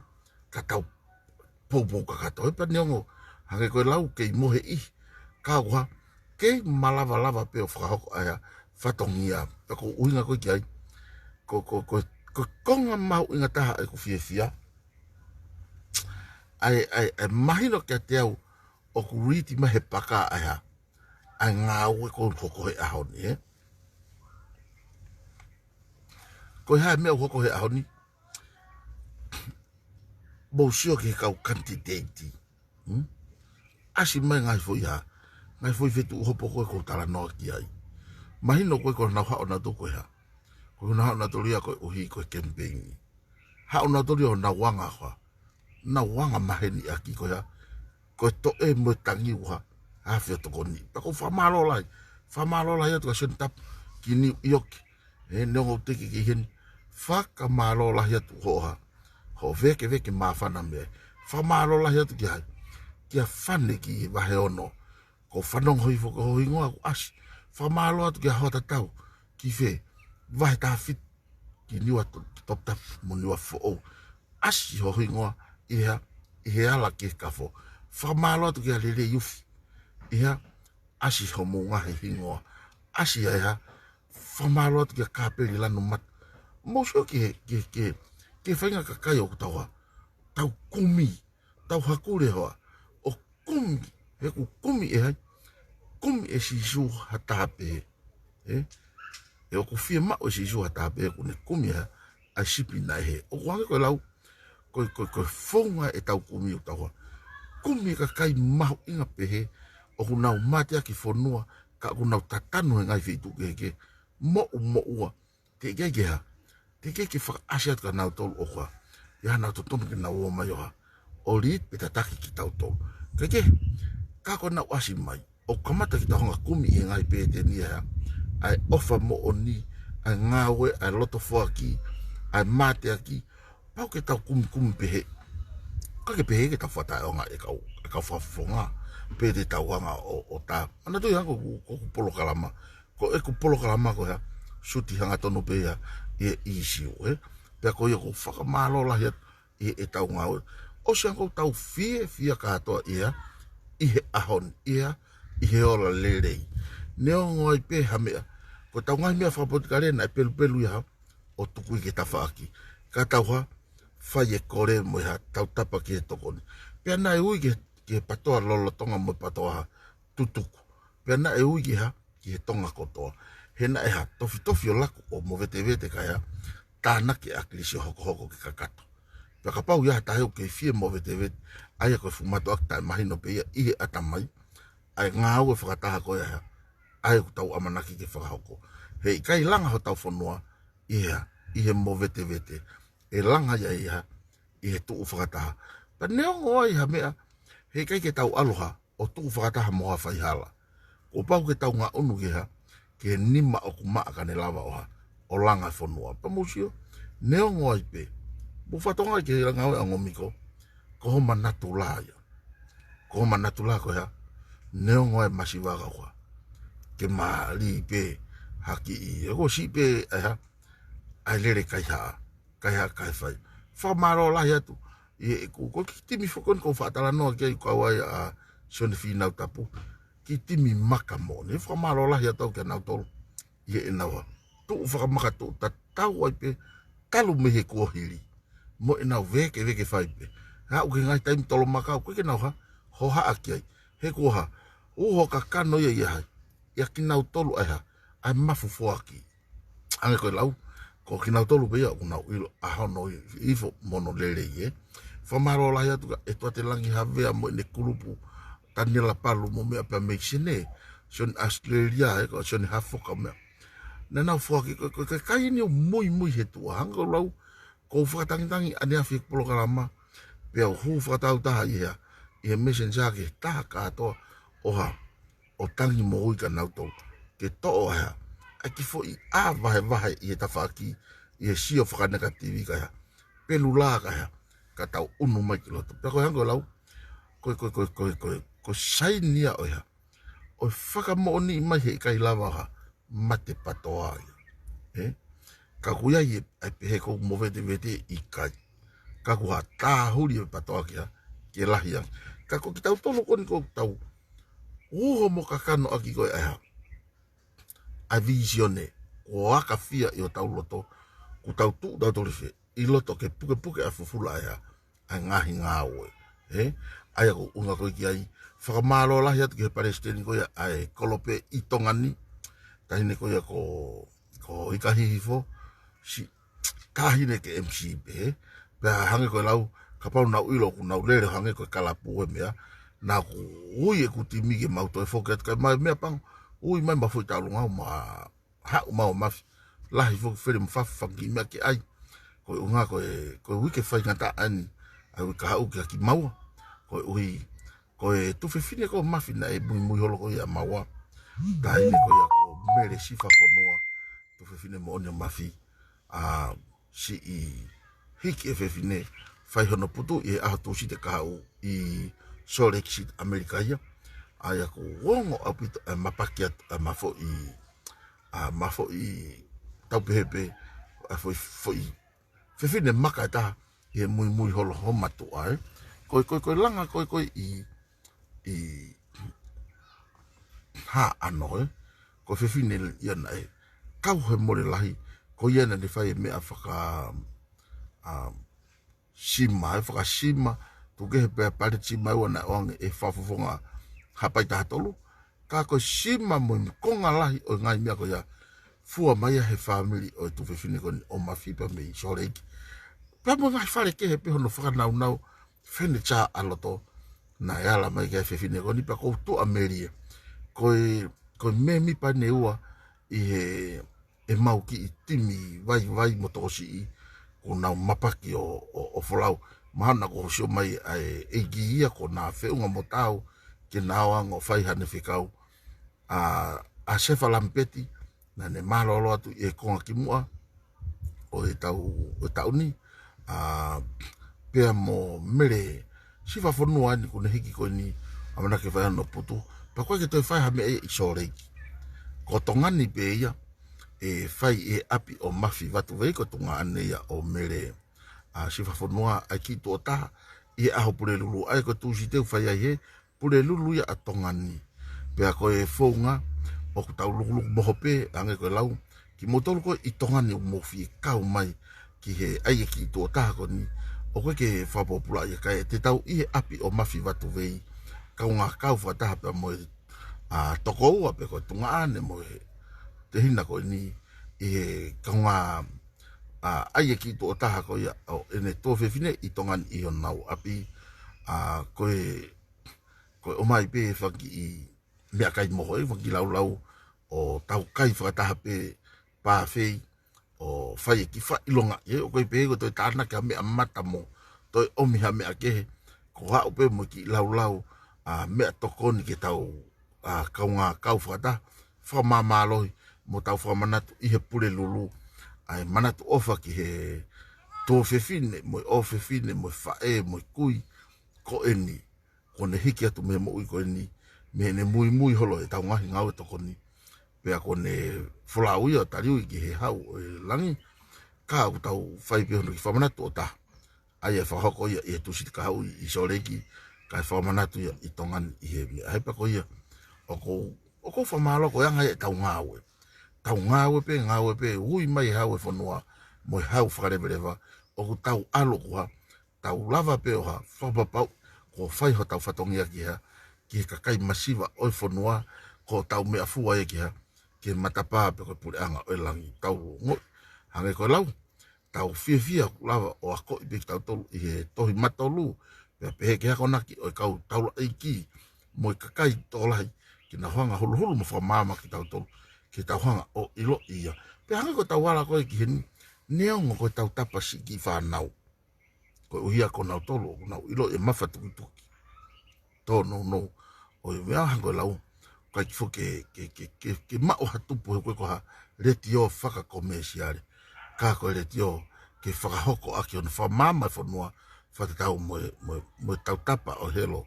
ka tau poupou kakato. He pea neongo, hangē ko e lau, kei mohe ʻi, Ka ʻoku hā, kei malava lava pē ʻo fakahoko ʻa e fatongia. Pea ko e ʻuhinga ko ē ki ai, ko, ko, ko, ko e konga mahuʻinga taha ʻeku fiefia, ʻa e, ʻa e, ʻa e mahino kiate au ʻoku riti mai he paka ʻa e hā, ʻa e ngāue ʻoku hoko he ʻaho ni, ē? Ko e hā e meʻa ʻoku hoko he ʻaho ni? Mou sio ki he kau kanititeiti. Hmm? ʻAsi mai ngaahi foʻi hā, ngaahi foʻi fetuʻu hopo ko ē ʻoku ou talanoa ki ai. Mahino ko ē ʻoku nau haʻu nautolu ko e hā? ʻOku nau haʻu nautolu ia koeʻuhi ko e kemipeini. Haʻu nautolu ia ʻo nau anga hā? Nau anga maheni ʻaki ko e hā? Ko e toʻe mo e tangi ʻoku hā? Afe ʻo tokoni. Pea ʻoku ou fakamālō lahi, fakamālō lahi atu kia Sione Tapu ki Niu ʻIoke, ē, neongo ʻoku teʻeki ke ʻi heni. Fakamālō lahi atu hoʻo hā? Hoʻo vēkeveke māfana mei ai. Fakamālō lahi atu kia hai? Kia Fane ki Vaheono. ʻOku ou fanongo hifo ki hoʻo hingoa ʻoku ʻasi. Fakamālō atu kia Hoatatau ki fē? Vahe Tahafitu, ki Niuatoputapu mo Niuafoʻou. ʻAsi hoʻo hingoa ʻi he hā? ʻI he ala ki he kafo. Fakamālō atu kia Lelei Ufi. ʻI he hā? ʻAsi hoʻomou ngaahi hingoa. ʻAsi ʻa e hā? Fakamālō atu kia Kapeli Lanumata. Mou sio ki he, ki he, ki he, ki he faʻahinga kakai ʻoku tau hā? Tau kumi, tau hakule hoʻo hā? ʻO kumi, he ʻoku kumi ʻe hai? Kumi ʻe Sīsū ha taha pehē. Ē? ʻE ʻoku fiemaʻu ʻe Sīsū ha taha pehē ʻoku ne kumi ʻa e hā? ʻA e sipi naʻe hē. ʻOku hangē ko e lau, ko e, ko e, ko e founga ʻetau kumi ʻoku tau hā? Kumi e kakai mahuʻinga pehē ʻoku nau mateaki fonua, ka ʻoku nau tatanu he ngaahi feituʻu kehekehe, moʻumoʻua. Teʻeki ai ke hā? Teʻeki ai ke fakaʻasi atu kia nautolu ʻoku hā? ʻI ai haʻanau totonu ke nau ō mai ʻo hā? ʻO lead pe tataki kitautolu. Kae kehe, ka ko ʻenau ʻasi mai, ʻoku kamata ke tau hanga kumi ʻi he ngaahi pēteni ʻa e hā? ʻA e ʻofa moʻoni, ʻa e ngāue, ʻa e loto foaki, ʻa e mateaki. Pau ke tau kumikumi pehē. ʻIkai ke pehē ke tau fakataʻeʻaonga e kau, e kau fakafofonga, pe te tau hanga ʻo, ʻo tā. Manatuʻi hangē ko ʻeku, ko ʻeku polokalama. Ko ʻeku polokalama ko e hā? Suti hangatonu pē ia ʻi he ʻīsiu, ē? Pea ko ia ʻoku ou fakamālō lahi atu ʻi heʻetau ngāue. ʻOsi ange ʻoku tau fiefia kātoa ia ʻi he ʻaho ni, ia ʻi he ola lelei. Neongo ai pē ha meʻa, ko ʻetau ngaahi meʻa fakapolitikale naʻe pelupelu ia ʻo tuku ia ki tafaʻaki. Ka tau hā? Fai e kole mo e hā? Tautapa ki he tokoni. Pea naʻe ui ki he, ki he PATOA lolotonga mo e PATOA hā? Tutuku. Pea naʻe ui ki he hā? Ki he Tonga kotoa. He naʻe hā? Tofitofi ʻo laku ʻo movetevete kae hā? Tānaki ʻa ʻAkilisi ʻo hokohoko ke kakato. Pea kapau ʻe ʻi ai ha taha ʻoku kei fie movetevete, ʻa ia ko e fuʻu mātuʻaki taʻemahino pē ia ʻi he ʻatamai, ʻa e ngāue fakataha ko ia hā? ʻA ia ʻoku tau ʻamanaki ke fakahoko. He ʻikai langa hotau fonua ʻi he hā? ʻI he movetevete. ʻE langa ia ʻi he hā? ʻI he tuʻu fakataha. Pea neongo ai ha meʻa, he ʻikai ke tau ʻalu hā? ʻO tuʻu fakataha mo ha faihala. Kuo pau ke tau ngaʻunu ki he hā? Ki he nima ʻoku maʻa ka ne lava ʻo hā? ʻO langa e fonua. Pea mou sio, neongo ai pē, mou fakatokangaʻi ki he ngāue ʻa Ngomiko, ko homa natula ia. Ko homa natula ko e hā? Neongo e masiva ka ʻoku hā? Ke mali pē ha kiʻi, ʻe ko si pē ʻa e hā? ʻA e lele kaihaʻa, kaihaʻa kae fai. Fakamālō lahi atu ʻi heʻeku, ko e kiʻi timi foki eni ʻoku ou faʻa talanoa ki ai, kau ai ʻa Sione Fīnau Tapu, kiʻi timi maka moʻoni. Fakamālō lahi atu kia nautolu ʻi heʻenau hā? Tuʻu fakamakatuʻu tatau ai pē talu mei he kuohili, mo ʻenau vēkeveke fai pē. Aʻu ki he ngaahi taimi tolo maka ʻoku ʻikai ke nau hā? Hohaʻa ki ai. He kuo hā? ʻOku hā? Kakano ia ʻia hai? ʻIa kinautolu ʻa e hā? ʻA e mafu foaki. Hangē ko e lau, ko kinautolu pē ia ʻoku nau ʻilo ʻa hono ifo mo hono lelei, ē. Fakamālō lahi atu kia ʻEtuate Langi Havea mo ʻene kulupu, Taniela Palu mo meʻa, pea mei Sene, Sione Australia, ē, ko Sione Hafoka mo meʻa. Naʻa nau foaki, ko, ko, ko e kakai eni ʻoku muimui he tuʻa, hangē ko e lau, ʻoku ou fakatangitangi ʻaneafi he polokalama, pea u hū fakatāutaha ʻi he hā? ʻI he Messenger ki he taha kātoa ʻo hā? ʻO tangi moʻui kia nautolu. Ke toʻo ʻa e hā? ʻA e kiʻi foʻi ʻā vahevahe ʻi he tafaʻaki, ʻi he sio fakanekativi kae hā? Pelula kae hā? Ka tau ʻunu mai ki loto. Pea ko e hangē ko e lau, ko e, ko e, ko e, ko e, ko e, ko e saini ia ʻo e hā? ʻO e fakamoʻoni mai he ʻikai lava ʻo hā? Mate PATOA ia. Ē? Ka ʻoku ʻi ai e, ʻa e pehē ʻoku movetevete, ʻikai. Ka ʻoku hā? Tāhuli e PATOA ki hā? Ke lahi ange. Ka ko kitautolu ko eni ʻoku tau Uho mo kakano ʻaki ko e ʻa e hā, ʻa e vīsione, kuo aka fia ʻi hotau loto, kuo tau tuʻu tautolu ʻi fē, ʻi loto ke pukepuke ʻa e fufula ʻa e hā, ʻa e ngaahi ngāue. Ē? ʻA ia ko e ʻuhinga ko ē ki ai, fakamālō lahi atu ki he palesiteni ko ia ʻa e kolope ʻi Tonga ni, taʻahine ko ia ko, ko Hika Hihifo, si, taʻahine ke M C pē, ē? Pea hangē ko e lau, kapau naʻa nau ʻilo ʻoku nau lele hangē ko e kalapu ʻo e meʻa, naʻa ku ui ʻeku timi ke mau toe foki atu kae mai meʻa pango, ui mai ma foʻi taulungau ma haʻu mau mafi, lahi foki fele ma fafa fanga kiʻi meʻa ke ʻai. Ko e ʻuhinga ko e, ko e uike faingataʻa eni, ʻa e uike kahaʻu kia kimaua, koeʻuhi, ko e tuofefine ko Mafi naʻe muimui holo ko ia maua, taʻahine ko ia ko Mele Sifafonua, tuofefine moʻoni ʻo Mafi, ʻa siʻi hiki e fefine fai hono putu ʻi he ʻaho Tūsite kahaʻu ʻi Salt Lake City, ʻAmelika ia. ʻA ia ʻoku ongo ʻaupito ʻa e mapaki atu ʻa e ma foʻi, ʻa e ma foʻi tau pehē pē, ʻa e foʻi, foʻi fefine maka ʻe taha ʻi he muimui holo ho mātuʻa, ē. Ko e, ko e, ko e langa ko ē ko ē ʻi, ʻi Haʻano, ē. Ko e fefine ia naʻe kau he mole lahi, ko ia naʻa ne fai e meʻa faka, ʻa, sima, ē, fakasima, tuku kehe pē paleti sima ʻe ua naʻe ʻoange ʻe he fakafofonga Haʻapai taha tolu, ka ko e sima mo e konga lahi ʻo e ngaahi meʻa ko ia, fua mai ia he fāmili ʻo e tuofefine ko eni ʻo Mafi pea mei Salt Lake. Pea mo e ngaahi fale kehe pē hono fakanaunau, fenitā ʻa loto, naʻe ala mai ki ai e fefine ko eni pea ʻoku ou tuʻamelie. Ko e, ko e mēmipa eni ʻe ua ʻi he, ʻemau kiʻi timi vaivai mo tokosiʻi, kuo nau mapaki ʻo, ʻo, ʻo folau. Mahalo naʻa kuo sio mai ʻa e ʻEiki ia kuo na feʻunga mo tau, ke na ō ange ʻo fai haʻane fekau. ʻA, ʻa Sefa Lamipeti, naʻa ne mālōlō atu ʻi he konga kimuʻa ʻo e taʻu, ʻo e taʻu ni, ʻa, pea mo Mele Sifafonua eni kuo ne hiki ko eni, ʻamanaki ke fai hono putu, pea ʻoku ʻikai ke toe fai ha meʻa ia ʻi Salt Lake. Ko Tonga ni pē ia ʻe fai ʻi he ʻapi ʻo Mafi Vatuvei, ko e tuongaʻane ia ʻo Mele, ʻa, Sifafonua, ʻa e kiʻi tuʻo taha ʻi he ʻaho Pulelulu, ʻa ia ko e Tūsite ʻoku fai ai he Pulelulu ia ʻa Tonga ni. Pea ko e founga, ʻoku tau lukuluku moho pē, hangē ko e lau, kimoutolu ko ē ʻi Tonga ni ʻoku mou fie kau mai ki he ʻai e kiʻi tuʻo taha ko eni, ʻoku ʻikai ke fakapōpulaʻi ia kae te tau ʻi he ʻapi ʻo Mafi Vatuvei, kaungā kau fakataha pea mo e, ʻa, tokoua pē ko e tuongaʻane mo e tehina ko eni, ʻi he kaungā, ʻa, ʻai e kiʻi tuʻo taha ko ia ʻo ʻene tuofefine ʻi Tonga ni ʻi honau ʻapi, ʻa, ko e, ko e ʻomai pē fanga kiʻi meʻakai moho, ē, fanga kiʻi laulau ʻo tau kai fakataha pē pāfei ʻo fai e kiʻi fakaʻilonga, ē, ʻoku ʻikai pē ko e toe tānaki ha meʻa mata mo toe ʻomi ha meʻa kehe, ko e haʻu pē mo e kiʻi laulau, ʻa, meʻatokoni ke tau, ʻa, kaungā kau fakataha, fakamāmālohi mo tau fakamanatu ʻi he Pulelulu ʻa e manatu ʻofa ki he tuofefine mo e ʻofefine mo e faʻē mo e kui ko eni, kuo ne hiki atu mei he moʻui ko eni, mei heʻene muimui holo ʻetau ngaahi ngāue tokoni. Pea kuo ne folau ia ʻo taliui ki he Hau ʻo e Langi, ka ʻoku tau fai pē hono kiʻi fakamanatu ʻo taha. ʻA ia ʻe fakahoko ia ʻi he Tūsite kahaʻu ʻi Salt Lake, kae fakamanatu ia ʻi Tonga ni ʻi he meʻa. ʻA ia pea ko ia, ʻoku ou, ʻoku ou fakamālō ko e anga ia ʻetau ngāue. Tau ngāue pē, ngāue pē, ui mai e Hau e fonua, mo e Hau fakaleveleva, ʻoku tau ʻalu ko ha, tau lava pē ʻo ha fakapapau, kuo fai hotau fatongia ki ha, ki he kakai masiva ʻo e fonua, ko hotau meʻafua ia ki ha, ki he matapā pē ko e Puleʻanga ʻo e Langi. Tau ongoʻi, hangē ko e lau, tau fiefia ʻoku lava ʻo akoʻi pē kitautolu ʻi he tohi matolu, pea pehē ki he akonaki ʻo e kau taulaʻeiki mo e kakai tokolahi, ke nau hanga huluhulu mo fakamaama kitautolu, ke tau hanga ʻo ʻiloʻi ia. Pea hangē ko ʻetau ala ko ē ki heni, neongo ko ʻetau tapa siʻi kiʻi fānau, koeʻuhi ko kinautolu ʻoku nau ʻiloʻi e mafatukituki tōnounou ʻo e meʻa, hangē ko e lau, ʻikai ke foki ke, ke, ke, ke, ke maʻu ha tupu he ʻoku ʻikai ko ha letiō fakakomēsiale, ka ko e letiō ke fakahoko ʻaki hono fakamaama e fonua, fakatatau mo e, mo e, mo e tautapa ʻo e helo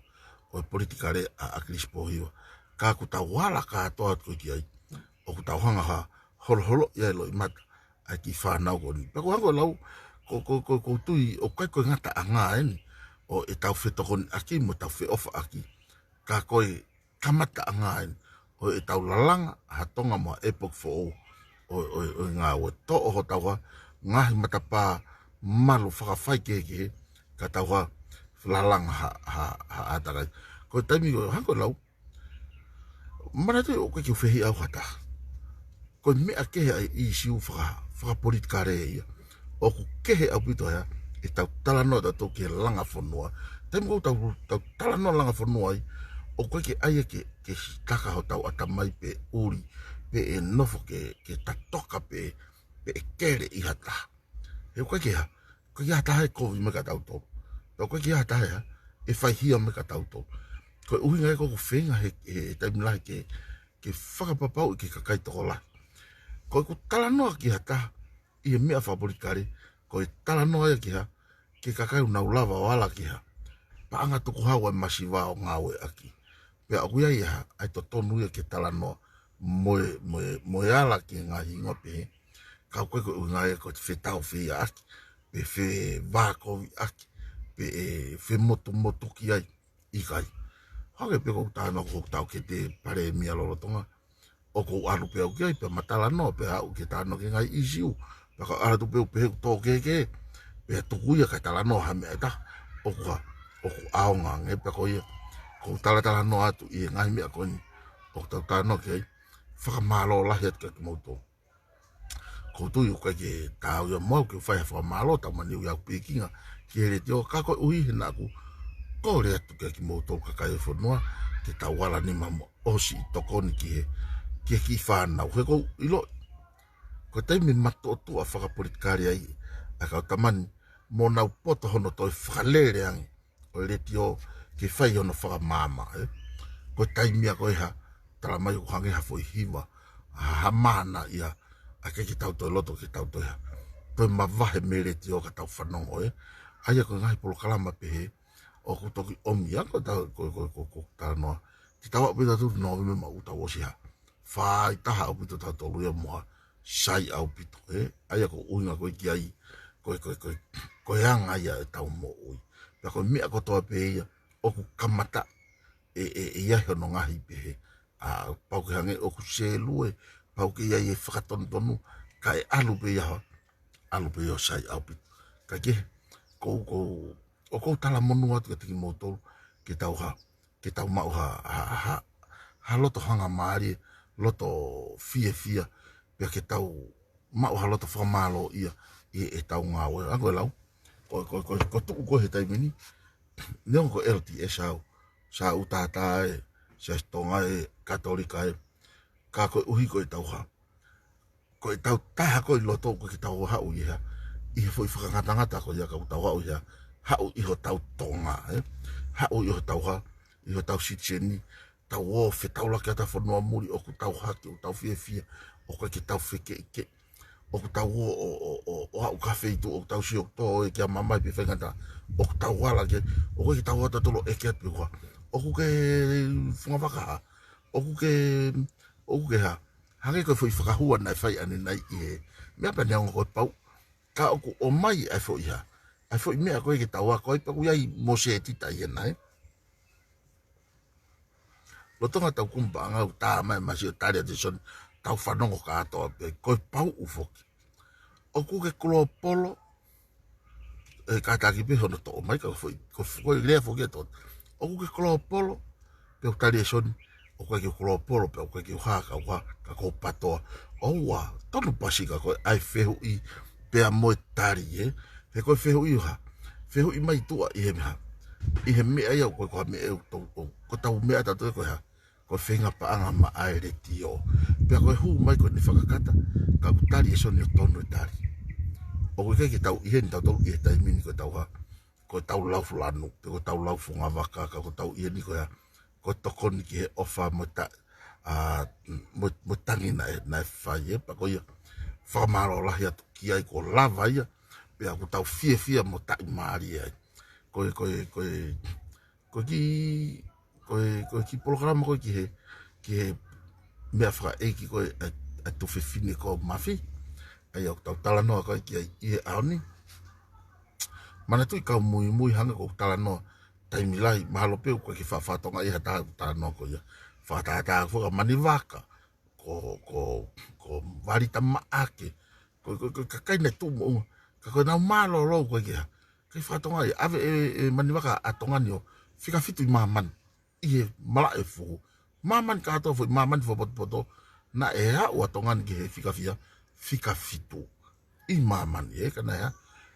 ʻo e politikale ʻa ʻAkilisi Pōhiva. Ka ʻoku tau ala kātoa atu ko ē ki ai, ʻoku tau hanga ha holoholoʻi ai e loʻimata ʻa e kiʻi fānau ko eni. Pea ko e hangē ko e lau, ko, ko, ko, ʻoku ou tui ʻoku ʻikai ko e ngataʻanga eni ʻo ʻetau fetokoniʻaki mo ʻetau feʻofaʻaki, ka ko e kamataʻanga eni ʻo ʻetau lalanga ha Tonga mo ha ʻepoki foʻou ʻo, ʻo, ʻo e ngāue, toʻo hotau ha ngaahi matapā malu fakafaikehekehe ka tau ha lalanga ha, ha, ha ʻātakai. Ko e taimi ko ē, hangē ko e lau, manatuʻi ʻoku ʻikai ke u fehiʻa au ha taha. Ko e meʻa kehe ʻa e ʻīsiu faka-, fakapolitikale ia. ʻOku kehe ʻaupito ia ʻetau talanoa ʻatautolu ki he langa fonua. Taimi ko ē ʻoku tau, tau talanoa langa fonua ai, ʻoku ʻikai ke ʻai ia ke, ke sitaka hotau ʻatamai pe ʻuli, pe ʻe nofo ke, ke tatoka pe, pe ʻe kele ʻi ha taha. He ʻoku ʻikai ke ha, ʻoku ʻikai ha taha ʻe kovi mai kia tautolu. Pea ʻoku ʻikai ke ha taha ʻe faihia mai kia tautolu. Ko e ʻuhinga ia ʻoku ou feinga he, he, he taimi lahi ke, ke fakapapauʻi ki he kakai tokolahi. Ko ʻeku talanoa ki ha taha ʻi he meʻa fakapolitikale, ko e talanoa ia ki ha, ki he kakai ʻoku nau lava ʻo ala ki ha paʻanga tukuhau ʻa e masiva ʻo ngāueʻaki. Pea ʻoku ʻi ai ha, ʻa e totonu ia ke talanoa mo e, mo e, mo e ala ki he ngaahi hingoa pehē. Ka ʻoku ʻikai ko e ʻuhinga ia ko e fetaʻofeiaʻaki, pe fevākoviʻaki, pe ʻe femotumotuki ai, ʻikai. Hangē pē ko ʻeku talanoa ko ʻeku taʻokete palēmia lolotonga. ʻOku ou ʻalu pē au ki ai, pea ma talanoa pē au ke talanoa ki he ngaahi ʻīsiu. Pea ka ʻalu atu pē au pē he ʻoku tō kehekehe, pea tuku ia kae talanoa ha meʻa ʻe taha. ʻOku ha, ʻoku ʻaonga ange pē ko ia. Ko ʻeku talatalanoa atu ʻi he ngaahi meʻa ko eni ʻoku tau talanoa ki ai. Fakamālō lahi atu kia kimoutolu. ʻOku ou tui ʻoku ʻikai ke taau ia mo au ke u fai ha fakamālō, taumani ʻoku ʻi ai ʻeku pikinga ki he letiō, ka koeʻuhi he naʻa ku kole atu kia kimoutolu kakai ʻo e fonua, ke tau ala nima mo ʻosi ʻi tokoni ki he, ki he kiʻi fānau. He ʻoku ou ʻiloʻi, ko e taimi matuʻotuʻa fakapolitikale ai ʻa e kau tamani, mo nau poto hono toe fakalele ange ʻo e letiō ke fai hono fakamaama, ē. Ko e taimi ia ko ē ha, tala mai ʻoku hangē ha foʻi hiva, ha, ha mana ia, ʻa ʻikai ke tau toe loto ke tau toe ha, toe mavahe mei he letiō ka tau fanongo, ē. ʻA ia ko e ngaahi polokalama pehē, ʻoku toki ʻomi ia ko e tau, ko, ko, ko, ko talanoa. Te tau aʻu pē tautolu Nōvema ʻoku tau ʻosi ha fai taha ʻaupito tautolu ia mo ha sai ʻaupito, ē? ʻA ia ko e ʻuhinga ko ē ki ai, ko e, ko e, ko e, ko e anga ia ʻetau moʻui. Pea ko e meʻa kotoa pē ia, ʻoku kamata, ʻe, ʻe, ʻe ʻi ai hono ngaahi pehē. ʻA, pau ke hangē ʻoku sēlue, pau ke ʻi ai e fakatonutonu, kae ʻalu pē ia ha, ʻalu pē ia ʻo sai ʻaupito. Ka ke, ko, ko, ʻoku ou talamonū atu kiate kimoutolu, ke tau ha, ke tau maʻu ha, ha, ha, ha loto hangamālie, loto fiefia, pea ke tau maʻu ha loto fakamālō ia ʻi heʻetau ngāue. Hangē ko e lau, ko, ko, ko, ko e tuʻu ko ē he taimi ni, neongo ko e L D S au, Siasi ʻOtu Taha ē, Siasi Tonga ē, Katolika ē, ka koeʻuhi ko ʻetau ha, ko ʻetau taha ko ē ʻi loto ʻoku ʻikai ke tau haʻu ʻi ha, ʻi he foʻi fakangatangata ko ia ka ʻoku tau haʻu ʻi ha, haʻu ʻi hotau Tonga, ē? Haʻu ʻi hotau ha, ʻi hotau sitiseni, tau ō fetaulaki atu ha fonua muli ʻoku tau hake, ʻoku tau fiefia, ʻoku ʻikai ke tau fekeʻikeʻi, ʻoku tau ō, ʻo, ʻo, ʻo, ʻo aʻu ki ha feituʻu, ʻoku tau sio ʻoku tō ē ki ha mamahi pe faingataʻa, ʻoku tau ala ki ai, ʻoku ʻikai ke tau ō tautolu ʻo ʻeke atu pē ʻoku hā. ʻOku ke funga vaka hā, ʻoku ke, ʻoku ke hā. Hangē ko e foʻi fakahua naʻe fai ʻanenai ʻi he meʻa pea neongo ko e pau. Ka ʻoku ʻomai ʻa e foʻi hā, ʻa e foʻi meʻa ko ē ke tau ako ai pea ʻoku ʻi ai mo Setita ʻi hena, ē. Lolotonga ʻetau kumi paʻanga ʻoku tā mai masi ʻo tali atu ʻe Soni, tau fanongo kātoa pē, ko e pauʻu foki. ʻOku ke kolopolo, ʻe kātaki pē hono toʻo mai, ka foʻi, ko, ko e lea foki ʻe tō. ʻOku ke kolopolo, pea ʻoku tali ʻe Soni, ʻoku ʻikai ke kolopolo, pea ʻoku ʻikai ke hā, ka ʻoku hā, ka ko patoa. ʻOua, tonu pasika ko ē, ʻa e fehuʻi, pea mo e tali, ē. He ko e fehuʻi ʻoku hā, fehuʻi mai tuʻa ʻi he meʻa. ʻI he meʻa ia ʻoku ʻikai ko ha meʻa ʻoku tau, ʻo, ko ʻetau meʻa tautolu ko e hā, ko e feinga paʻanga maʻa e letiō. Pea ko e hū mai ko ʻene fakakata, ka ʻoku tali ʻe Soni ʻoku tonu e tali. ʻOku ʻikai ke tau ʻi heni tautolu ʻi he taimi ni ko ʻetau hā, ko ʻetau lau fulanu, pe ko ʻetau lau funga vaka, ka ko ʻetau ʻi heni ko e hā, ko e tokoni ki he ʻofa mo e ta-, ʻa, mo, mo e tangi naʻe, naʻe fai ē, pea ko ia, fakamālō lahi atu ki ai kuo lava ia, pea ʻoku tau fiefia mo taʻimālie ai. Ko e, ko e, ko e, ko e kiʻi, ko e, ko e kiʻi polokalama ko ē ki he, ki he meʻa fakaʻeiki ko ē ʻa, ʻa e tuofefine ko Mafi. ʻA ia ʻoku tau talanoa ko ē ki ai ʻi he ʻaho ni. Manatuʻi kau muimui hangē ko ʻeku talanoa taimi lahi, mahalo pē ʻoku ʻikai ke faʻa fakatonga ʻe ha taha ʻeku talanoa ko ia. fakatātā, ko Manivaka, ko, ko, ko Vali Tamaʻake, ko, ko, ko e kakai naʻe tuʻu moʻunga, ka ko ʻenau mālōlō ko ē ki ha, ʻikai fakatonga ai, ʻave ʻe, ʻe Manivaka ʻa Tonga ni ʻo fika fitu ʻi māmani, ʻi he malaʻe fuhu. Māmani kātoa, foʻi māmani fakapotopoto, naʻe aʻu ʻa Tonga ni ki he fika fiha, fika fitu ʻi māmani, ē, ka naʻe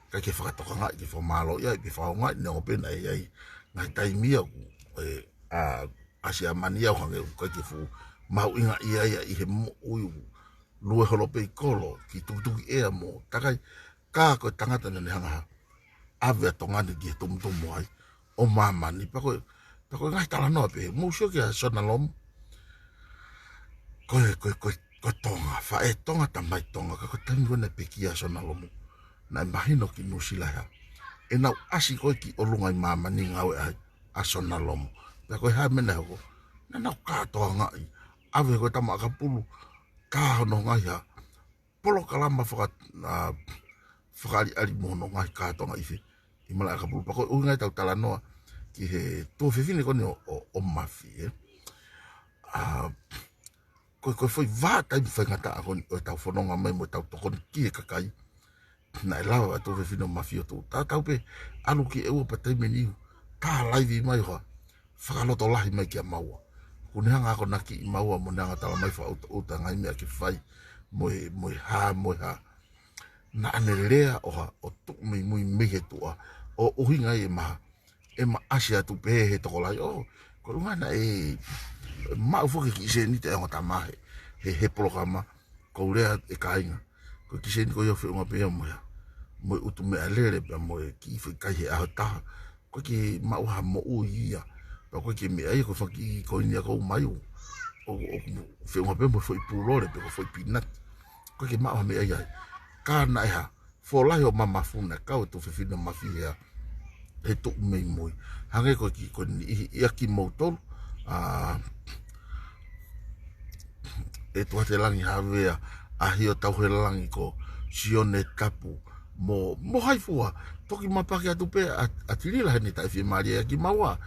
ʻikai ke fakatokangaʻi, ke fakamālōʻia ai, pe fakaongoongoaʻi, neongo pē naʻe ʻi ai ngaahi taimi ia ʻoku, ē, ʻa, ʻa Siamani au hangē ʻoku ʻikai ke fuʻu mahuʻingaʻia ia ʻi he moʻui, lue holo pē ʻi kolo, kiʻi tukituki ʻea mo takai, ka ko e tangata naʻa ne hanga ʻo ʻave ʻa Tonga ni ki he tumutumu ai ʻo māmani. Pea ko e, pea ko e ngaahi talanoa pē, mou sio kia Sona Lomu. Ko e, ko e, ko e, ko e Tonga, faʻē Tonga, tamai Tonga, ka ko e taimi ko ē naʻe pekia ʻa Sona Lomu, naʻe mahino ki Nuʻusila ia ʻenau ʻasi ko ē ki ʻolunga ʻi māmani ngāue ai ʻa Sona Lomu. Pea ko e hā e meʻa naʻe hoko? Naʻa nau kātoangaʻi, ʻave ko e tama ʻakapulu, ka hono ngaahi hā, polokalama faka-, ʻa, fakaʻaliʻali mo hono ngaahi kātoanga ʻi fē, ʻi malaʻe ʻakapulu. Pea ko e ʻuhinga ia ʻetau talanoa ki he tuofefine ko eni ʻo, ʻo, ʻo Mafi, ē. ʻA, ko e, ko e foʻi vā taimi faingataʻa ko eni ʻo ʻetau fononga mai mo ʻetau tokoni ki he kakai, naʻe lava ʻa e tuofefine ʻo Mafi ʻo tuʻu. Tatau pē, ʻalu ki ʻEua pea taimi ʻe niʻihi tā laivi mai ʻo ha fakalotolahi mai kia maua. Kuo ne hanga ʻo akonakiʻi maua mo ne hanga ʻo talamai fakaʻutoʻuta ngaahi meʻa ke fai, mo e, mo e hā, mo e hā. Naʻa ne lea ʻo ha, ʻo tuʻu mei mui mei he tuʻa, ʻo ʻuhinga ia ʻema, ʻema ʻasi atu pē he tokolahi. ʻO, ko e ʻuhinga naʻe maʻu foki e kiʻi sēniti ʻa e ongo tama he, he, he polokalama, ko e lea ʻe kāinga. Ko e kiʻi sēniti ko ia ʻoku feʻunga pē ia mo ia, mo e ʻutu meʻalele pea mo e kiʻi foʻi kai he ʻaho ʻe taha. ʻOku ʻikai ke maʻu ha moʻui ia. Pea ʻoku ʻikai ke meʻa ia, ko e fanga kiʻi koini ia ʻoku ʻomai ʻo, ʻo, ʻo feʻunga pē mo e foʻi pulole pe ko e foʻi pinati. ʻOku ʻikai ke maʻu ha meʻa ia ai. Ka naʻe hā, folahi ʻo Mamafu naʻe kau e tuofefine ʻo Mafi ia he tuʻu mei mui. Hangē ko e kiʻi, ko e niʻihi ia kimoutolu, ʻa, ʻe Tuatelangi Havea, ʻa Hio Tauhelangi, ko Sione Tapu, mo, mo hai fua, toki mapaki atu pē ʻa, ʻa Tilila heʻene taʻefiemālie ʻaki maua.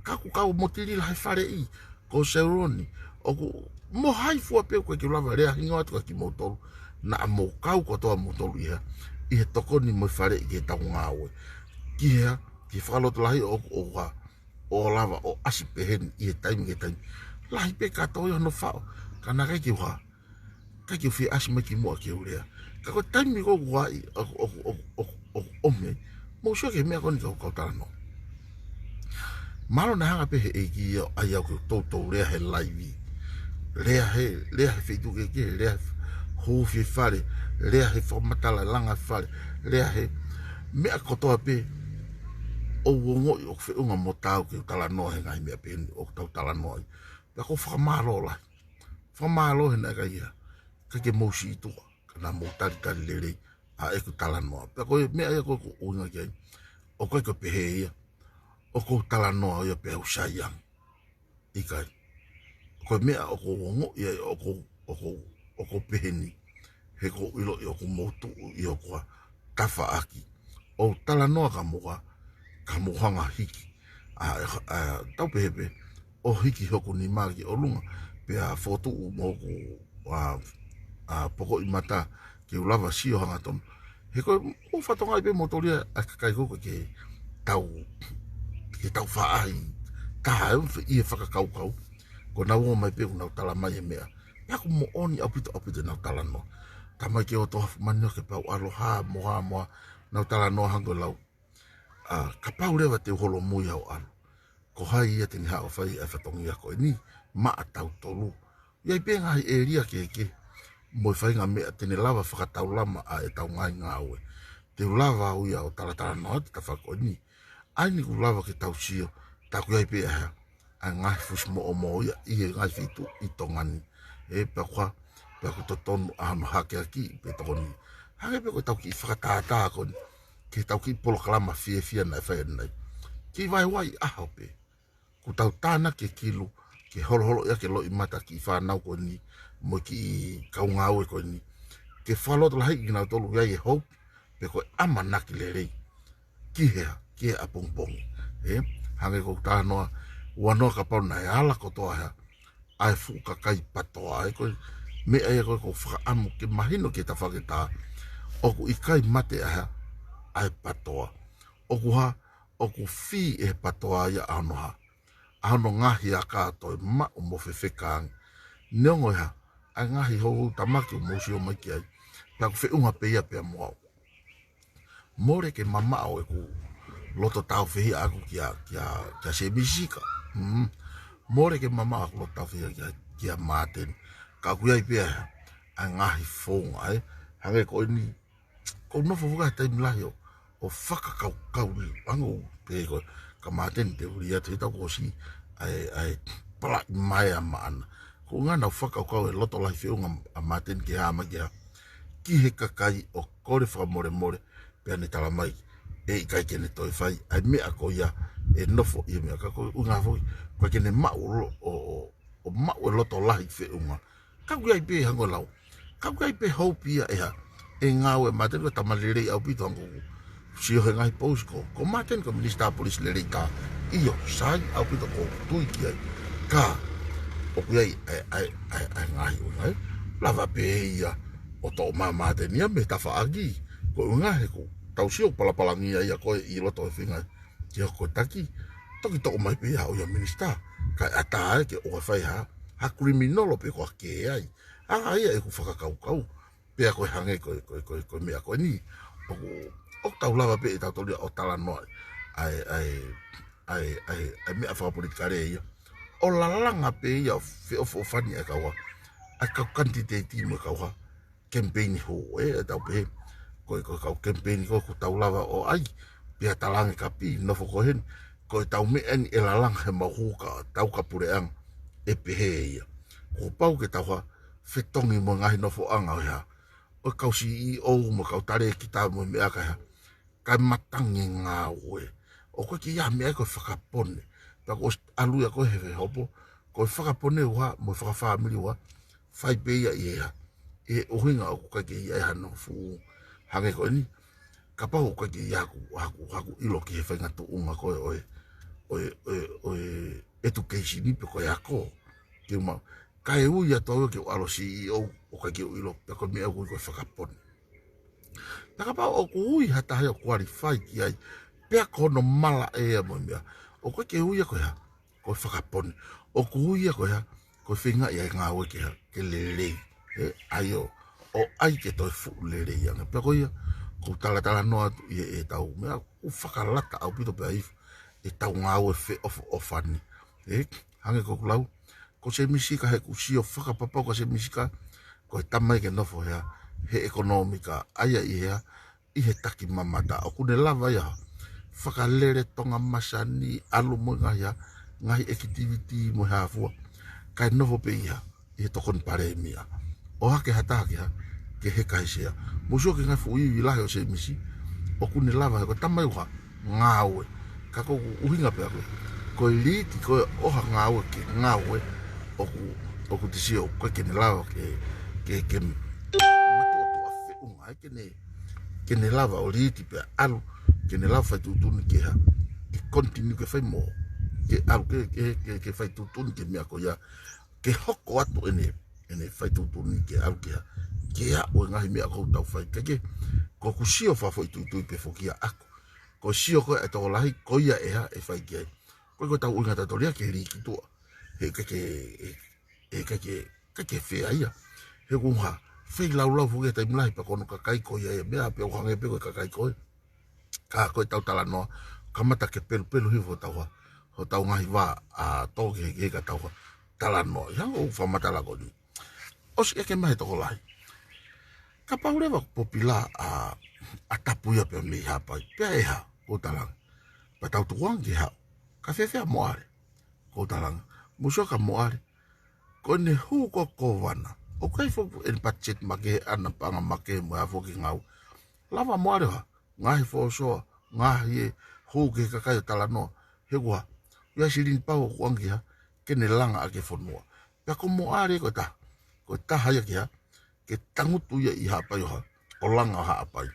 Ka ʻoku kau mo Tilila he faleʻi, ko Seuloni, ʻoku mo hai fua pē ʻoku ʻikai ke u lava lea hingoa atu kia kimoutolu, naʻa mou kau kotoa moutolu ia ʻi he tokoni mo e faleʻi ki heʻetau ngāue. Ki he hā, ki he fakalotolahi ʻo, ʻo hā, ʻo lava ʻo ʻasi pehē ni ʻi he taimi ki he taimi. Lahi pē kātoa ia hono faʻo, ka naʻe ʻikai ke u hā, ʻikai ke u fie ʻasi mai ki muʻa ke u lea. Ka ko e taimi ko ē ʻoku ʻi ai, ʻoku, ʻoku, ʻoku, ʻoku, ʻoku ʻomi ai, mou sio ki he meʻa ko eni kau, kau talanoa. Mālō naʻe hanga pē he ʻEiki ia ʻo ʻai au ke u toutou lea he laivi. Lea he, lea he feituʻu kehekehe, lea he hū fie fale, lea he fakamatala langa fale, lea he meʻa kotoa pē ʻoku ou ongoʻi ʻoku feʻunga mo taau ke u talanoa he ngaahi meʻa pehē ni ʻoku tau talanoa ai. Pea ʻoku ou fakamālō lahi. Fakamālō he naʻe ʻikai ia, ʻikai ke mou sītuʻa, ka naʻa mou talitali lelei ʻa ʻeku talanoa. Pea ko e meʻa ia ko ē ʻoku ou ʻuhinga ki ai, ʻoku ʻikai ko e pehē ia ʻoku ou talanoa ia pea u sai ange. ʻIkai. Ko e meʻa ʻoku ou ongoʻi ai ʻoku, ʻoku, ʻoku pehē ni, he ʻoku ou ʻiloʻi ʻoku mou tuʻu ʻi hoku tafaʻaki ʻo talanoa kia moua, ka mou hanga hiki, ʻa, ʻa, tau pehē pē, ʻo hiki hoku nima ki ʻolunga, pea fokotuʻu mo hoku, ʻa, ʻa, pokoʻi mata ke u lava sio hangatonu. He ko e, ʻoku ou fakatokangaʻi pē moutolu ia ʻa e kakai ko ē ʻoku ʻikai ke tau, ke tau faʻahi taha ʻi he fakakaukau. Ko ʻenau ō mai pē ʻoku nau talamai e meʻa. Pea ʻoku moʻoni ʻaupito, ʻaupito ʻenau talanoa. Talamai ke ʻoto hafu manioke pea u ʻalu hā mo hā mo hā, nau talanoa hangē ko e lau, ʻa, kapau leva te u holomui au ʻalu, ko hai ia te ne haʻu ʻo fai ʻa e fatongia ko eni maʻa tautolu? ʻI ai pē ngaahi ʻēlia kehekehe mo e faʻahinga meʻa te ne lava fakataulama ai ʻetau ngaahi ngāue. Te u lava au ia ʻo talatalanoa atu he tafaʻaki ko eni. ʻAi ni kuo lava ke tau sio, tā ʻoku ʻi ai pē ʻa e hā, ʻa e ngaahi fusimoʻomo ia ʻi he ngaahi feituʻu ʻi Tonga ni. Ē, pea ʻoku hā, pea ʻoku totonu ʻa hono hakeakiʻi pe tokoni. Hangē pē ko ʻetau kiʻi fakatātā ko eni ki heʻetau kiʻi polokalama fiefia naʻe fai ʻanenai. Kiʻi vaeua ʻi ʻaho pē, kuo tau tānaki e kilu ke holoholoʻi ʻaki e loʻimata e kiʻi fānau ko eni mo e kiʻi kau ngāue ko eni, ke fakalotolahiʻi kinautolu ʻi ai e hope pe ko e ʻamanaki lelei ki he, ki he ʻapongipongi. Ē, hangē ko ʻeku talanoa, ua noa kapau naʻe ala kotoa hā, ʻa e fuʻu kakai PATOA. ʻA ia ko e meʻa ia ko ē ʻoku ou fakaʻamu ke mahino ki he tafaʻaki ʻe taha, ʻoku ʻikai mate ʻa e, ʻa e PATOA. ʻOku hā, ʻoku fī ʻe he PATOA ia ʻa hono hā, ʻa hono ngaahi aka ʻo toe maʻu mo fefeka ange. Neongo e hā, ʻa e ngaahi houhou tamaki ʻoku mou sio mai ki ai, pea ʻoku feʻunga pē ia pea mo au. Mole ke mamaʻo ʻeku loto tāufehiʻa ʻaʻaku kia, kia, kia Sēmisi Sika. Mm. Mole ke mamaʻo ʻeku loto tāufehiʻa kia, kia Māteni. Ka ʻoku ʻi ai pē ʻa e ngaahi founga, ē. Hangē ko eni, ʻoku ou nofo foki he taimi lahi ʻo, ʻo fakakaukau ni, ango pē ko ē, ka Māteni te uli atu he taʻu kuo ʻosi, ʻa e, ʻa e palaʻi mai ʻa maʻana. Ko e ʻuhinga naʻa ku fakakaukau e loto lahi feʻunga ʻa Māteni ke hā mai ke hā ki he kakai ʻo kole fakamolemole, pea ne tala mai ʻe ʻikai ke ne toe fai ʻa e meʻa ko ia, ʻe nofo ʻi he meʻa ka ko e ʻuhinga foki, ko e ke ne maʻu lo-, ʻo, ʻo, ʻo maʻu e loto lahi feʻunga. Ka ʻoku ʻi ai pē hangē ko e lau, ka ʻoku ʻi ai pē hope ia ʻe hā, ʻe ngāue ʻa Māteni ko e tama lelei ʻaupito hangē ko ʻeku sio he ngaahi post ko, ko Māteni ko e Minisitā Polisi lelei taha. ʻIo, sai ʻaupito ʻoku ou tui ki ai. Ka, ʻoku ʻi ai, ʻa e, ʻa e, ʻa e, ʻa e ngaahi ʻuhinga, ē. Lava pē ia ʻo toʻo mai ʻa Māteni ia mei he tafaʻaki. Ko e ʻuhinga he ʻoku tau sio palapalangia ia ko ē ʻi loto he feinga ke hoko ko e taki. Toki toʻo mai pē ia ʻo ia minisitā. Kae ʻatā ē ke ʻoua fai ha, ha kiliminolo pe ko ha kē ai. ʻA ia ʻeku fakakaukau. Pea ko e hangē ko e, ko e, ko e, ko e meʻa ko eni. ʻOku, ʻoku tau lava pē ʻe tautolu ia ʻo talanoa ʻa e, ʻa e, ʻa e, ʻa e, ʻa e meʻa fakapolitikale ia. ʻO lalanga pē ia ʻo feʻofoʻofani ʻa e kau hā, ʻa e kau kanititeiti mo e kau hā, kemipeini hou, ē, ʻe tau pehē. Ko e, ko e kau kemipeini ko ē ʻoku tau lava ʻo ʻai, pea talaange kapi, nofo ko heni, ko e tau meʻa eni ʻe lalanga he mau hū ka, tau ka puleʻanga, ʻe pehē ia. Kuo pau ke tau hā, fetongi mo e ngaahi nofoʻanga ʻo e hā, ʻo e kau C E O mo e kau talēkita mo e meʻa ka hā, kae matangi e ngāue. ʻOku ʻikai ke ʻi ai ha meʻa ko e fakapone. Pea kuo ʻosi ʻalu ia ko ē he fehopo, ko e fakapone ʻoku hā, mo e fakafāmili ʻoku hā, fai pē ia ʻi he hā, ʻi he ʻuhinga ʻoku ʻikai ke ʻi ai hano fuʻu hangē ko eni. Kapau ʻoku ʻikai ke ʻi ai haku, haku, haku ʻilo ki he faʻahinga tuʻunga ko ē ʻo e, ʻo e, ʻo e, ʻo e education pe ko e ako. Ke uma, kae ui atu au ke u ʻalu C E O, ʻoku ʻikai ke u ʻilo, pea ko e meʻa ʻoku ui ko e fakapone. Pea kapau ʻoku ui ha taha ia ʻo qualify ki ai, pea ko hono malaʻe ia mo e meʻa, ʻoku ʻikai ke ui ia ko e hā, ko e fakapone. ʻOku ui ia ko e hā, ko e feingaʻi ʻa e ngāue ke hā, ke lelei. Ē, ʻa ia ʻo, ʻo ʻai ke toe fuʻu lelei ange. Pea ko ia, ʻoku ou talatalanoa atu ʻi he, ʻetau meʻa, ʻoku fakalata ʻaupito pē ʻa e hifo ʻetau ngāue feʻofoʻofani. Ē, hangē ko ʻeku lau, ko Sēmisi Sika he ʻoku sio fakapapau ko Sēmisi Sika, ko e tama ia ke nofo he hā, he ʻekonōmika, ʻa ia ʻi he hā, ʻi he takimamata. ʻOku ne lava ia hā, fakalele tonga masani, ʻalu mo e ngaahi hā, ngaahi activity mo e hā fua. Kae nofo pē ia hā, ʻi he tokoni palēmia. ʻOhake ha taha ke hā, ke heka he sea. Mou sio ki he ngaahi fuʻu ivi lahi ʻo Sēmisi, ʻoku ne lava he ko e tama ia ʻoku hā, ngāue. Ka ko ʻeku ʻuhinga pē ʻaʻaku, ko e liiti ko ē ʻo ha ngāue ke ngāue, ʻoku, ʻoku te sio, ʻoku ʻikai ke ne lava ke, ke, ke matuʻotuʻa feʻunga, ʻikai ke ne, ke ne lava ʻo liiti pea ʻalu, ke ne lava fai tuʻutuʻuni ke hā, ke continue ke fai mo, ke ʻalu ke, ke, ke, ke fai tuʻutuʻuni ke meʻa ko ia, ke hoko atu ʻene, ʻene fai tuʻutuʻuni ke ʻalu ke hā, ke aʻu e ngaahi meʻa ʻoku tau fai. Kae kehe, ko ʻeku sio fakafoʻituitui pē foki ia ʻaʻaku. Ko e sio ko ē ʻa e tokolahi, ko ia ʻe hā, ʻe fai ki ai. Ko e ko ʻetau ʻuhinga tautolu ia ke lī ki tuʻa. He ʻikai ke, he ʻikai ke, ʻikai ke fair ia. He ʻoku hā, feilaulau foki he taimi lahi pea ko hono kakai ko ia ia meʻa, pea ʻoku hangē pē ko e kakai ko ē. Ka ko ʻetau talanoa, kamata ke pelupelu hifo hotau hā, hotau ngaahi vā, ʻa, tō ki he, ki he ka tau hā, talanoa. ʻI he anga ʻoku fakamatala ko eni. ʻOsi ʻeke mai he tokolahi. Kapau leva ʻoku popila ʻa, ʻa Tapu ia pea mei Haʻapai. Pea ʻe hā, ʻoku ou talaange. Pea tau tukuange ke hā. Ka fēfē ʻa Moʻale. ʻOku ou talaange. Mou sio kia Moʻale. Ko ʻene hū ko ē ko e kōvana. ʻOku ʻi ai foki ʻene budget makehe ʻana paʻanga makehe mo e hā foki ngāue. Lava Moʻale hā. Ngaahi fōsoa, ngaahi ʻe hū ki he kakai ʻo talanoa. He ʻoku hā. ʻI ai silini pau ʻoku ʻange ke hā. Ke ne langa ʻaki e fonua. Pea ko Moʻale ko e taha. Ko e taha ia ke hā. Ke tangutu ia ʻi Haʻapai ʻo hā, ʻo langa ʻo Haʻapai.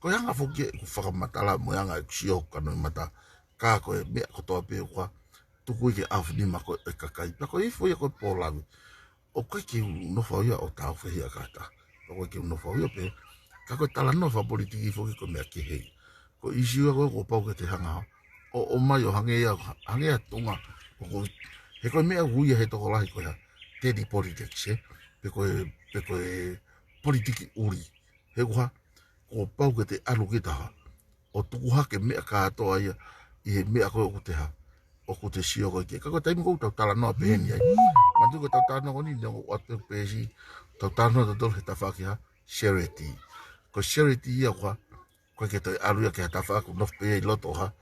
Ko e anga foki ʻeku fakamatala mo e anga ʻeku sio ʻoku kanoʻimata. Ka ko e meʻa kotoa pē ʻoku hā, tuku ia ke ʻaofinima ko e kakai. Pea ko e ifo ia ko e pōlavi. ʻOku ʻikai ke u nofo au ia ʻo tāufehiʻa kātaki. ʻOku ʻikai ke u nofo au ia pē. Ka ko e talanoa fakapolitiki foki ko e meʻa kehe ia. Ko e ʻīsiu ia ko ē kuo pau ke te hanga ʻo, ʻo ʻomai ʻo hangē ia, hangē ia Tonga. ʻOku, he ko e meʻa ʻoku ui ia he tokolahi ko e hā, dirty politics, ē? Pe ko e, pe ko e politiki ʻuli. He ko e hā, kuo pau ke te ʻalu kita hā ʻo tuku hake meʻa kātoa ia ʻi he meʻa ko ē ʻoku te hā, ʻoku te sio ko ē ki ai. Ka ko e taimi ko ē ʻoku tau talanoa pehē ni ai. Manatuʻi ko e tau talanoa ko eni, neongo ʻoku ʻoatu pē pēsi, tau talanoa tautolu he tafaʻaki hā, charity. Ko e charity ia ko e hā, ʻoku ʻikai ke toe ʻalu ia ki ha tafaʻaki ʻoku nofo pē ia ʻi loto hā,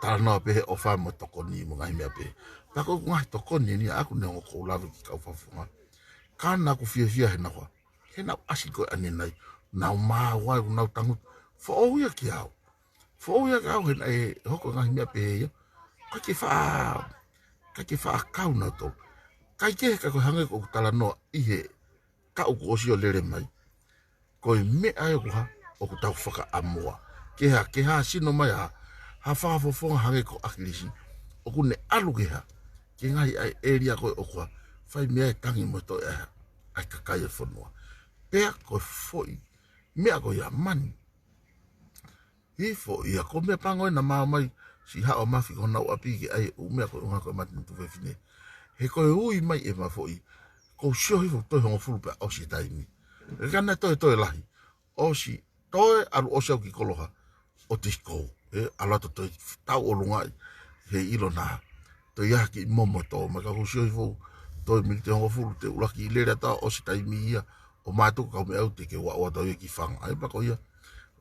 talanoa pē he ʻofa mo e tokoni mo e ngaahi meʻa pehē. Pea ko e ngaahi tokoni eni ʻaʻaku neongo ʻoku ou lave ki he kau fakafofonga. Ka naʻá ku fiefia he naʻá ku hā, he naʻá ku ʻasi ko ē ʻanenai, naʻá ku maʻu ai, naʻá ku tangutu. Foʻou ia kiate au. Foʻou ia kiate au he naʻe hoko e ngaahi meʻa pehē ia. ʻIkai ke faʻa, ʻikai ke faʻa kau nautolu. ʻIkai ke he ka ko e hangē ko ʻeku talanoa ʻi he taʻu kuo ʻosi ʻo lele mai. Ko e meʻa ia ko e hā, ʻoku tau fakaʻamu ai. Ke hā, ke hā sino mai hā, ha fakafofonga hangē ko ʻAkilisi. ʻOku ne ʻalu ke hā, ki he ngaahi ʻēlia ko ē ʻoku hā, fai meʻa ʻe tangi mo e toe ʻa e hā, ʻa e kakai ʻo e fonua. Pea ko e foʻi meʻa ko ia mani. Hifo ia, ko e meʻa pango ē naʻa mau ō mai, siʻi haʻo Mafi ki honau ʻapi ke ʻai e ʻū meʻa ko e ʻuhinga ko e mate ʻene tuofefine. He ko e ui mai ʻe Mafoʻi, ʻoku ou sio hifo toe hongofulu pea ʻosi e taimi. Ka naʻe toe, toe lahi. ʻOsi, toe ʻalu ʻosi au ki Koloha ʻo Tisikou. ʻE, ʻalu atu toe tau ʻolunga ai, he ʻilo naʻa toe ʻi ai ha kiʻi momo tō mai, ka ʻoku ou sio hifo toe miniti hongofulu, te u ʻuluaki lele atu ʻosi e taimi ia, ʻo mātuku kau meʻa au te ke ʻoatu au ia ki fanga. ʻAi pea ko ia,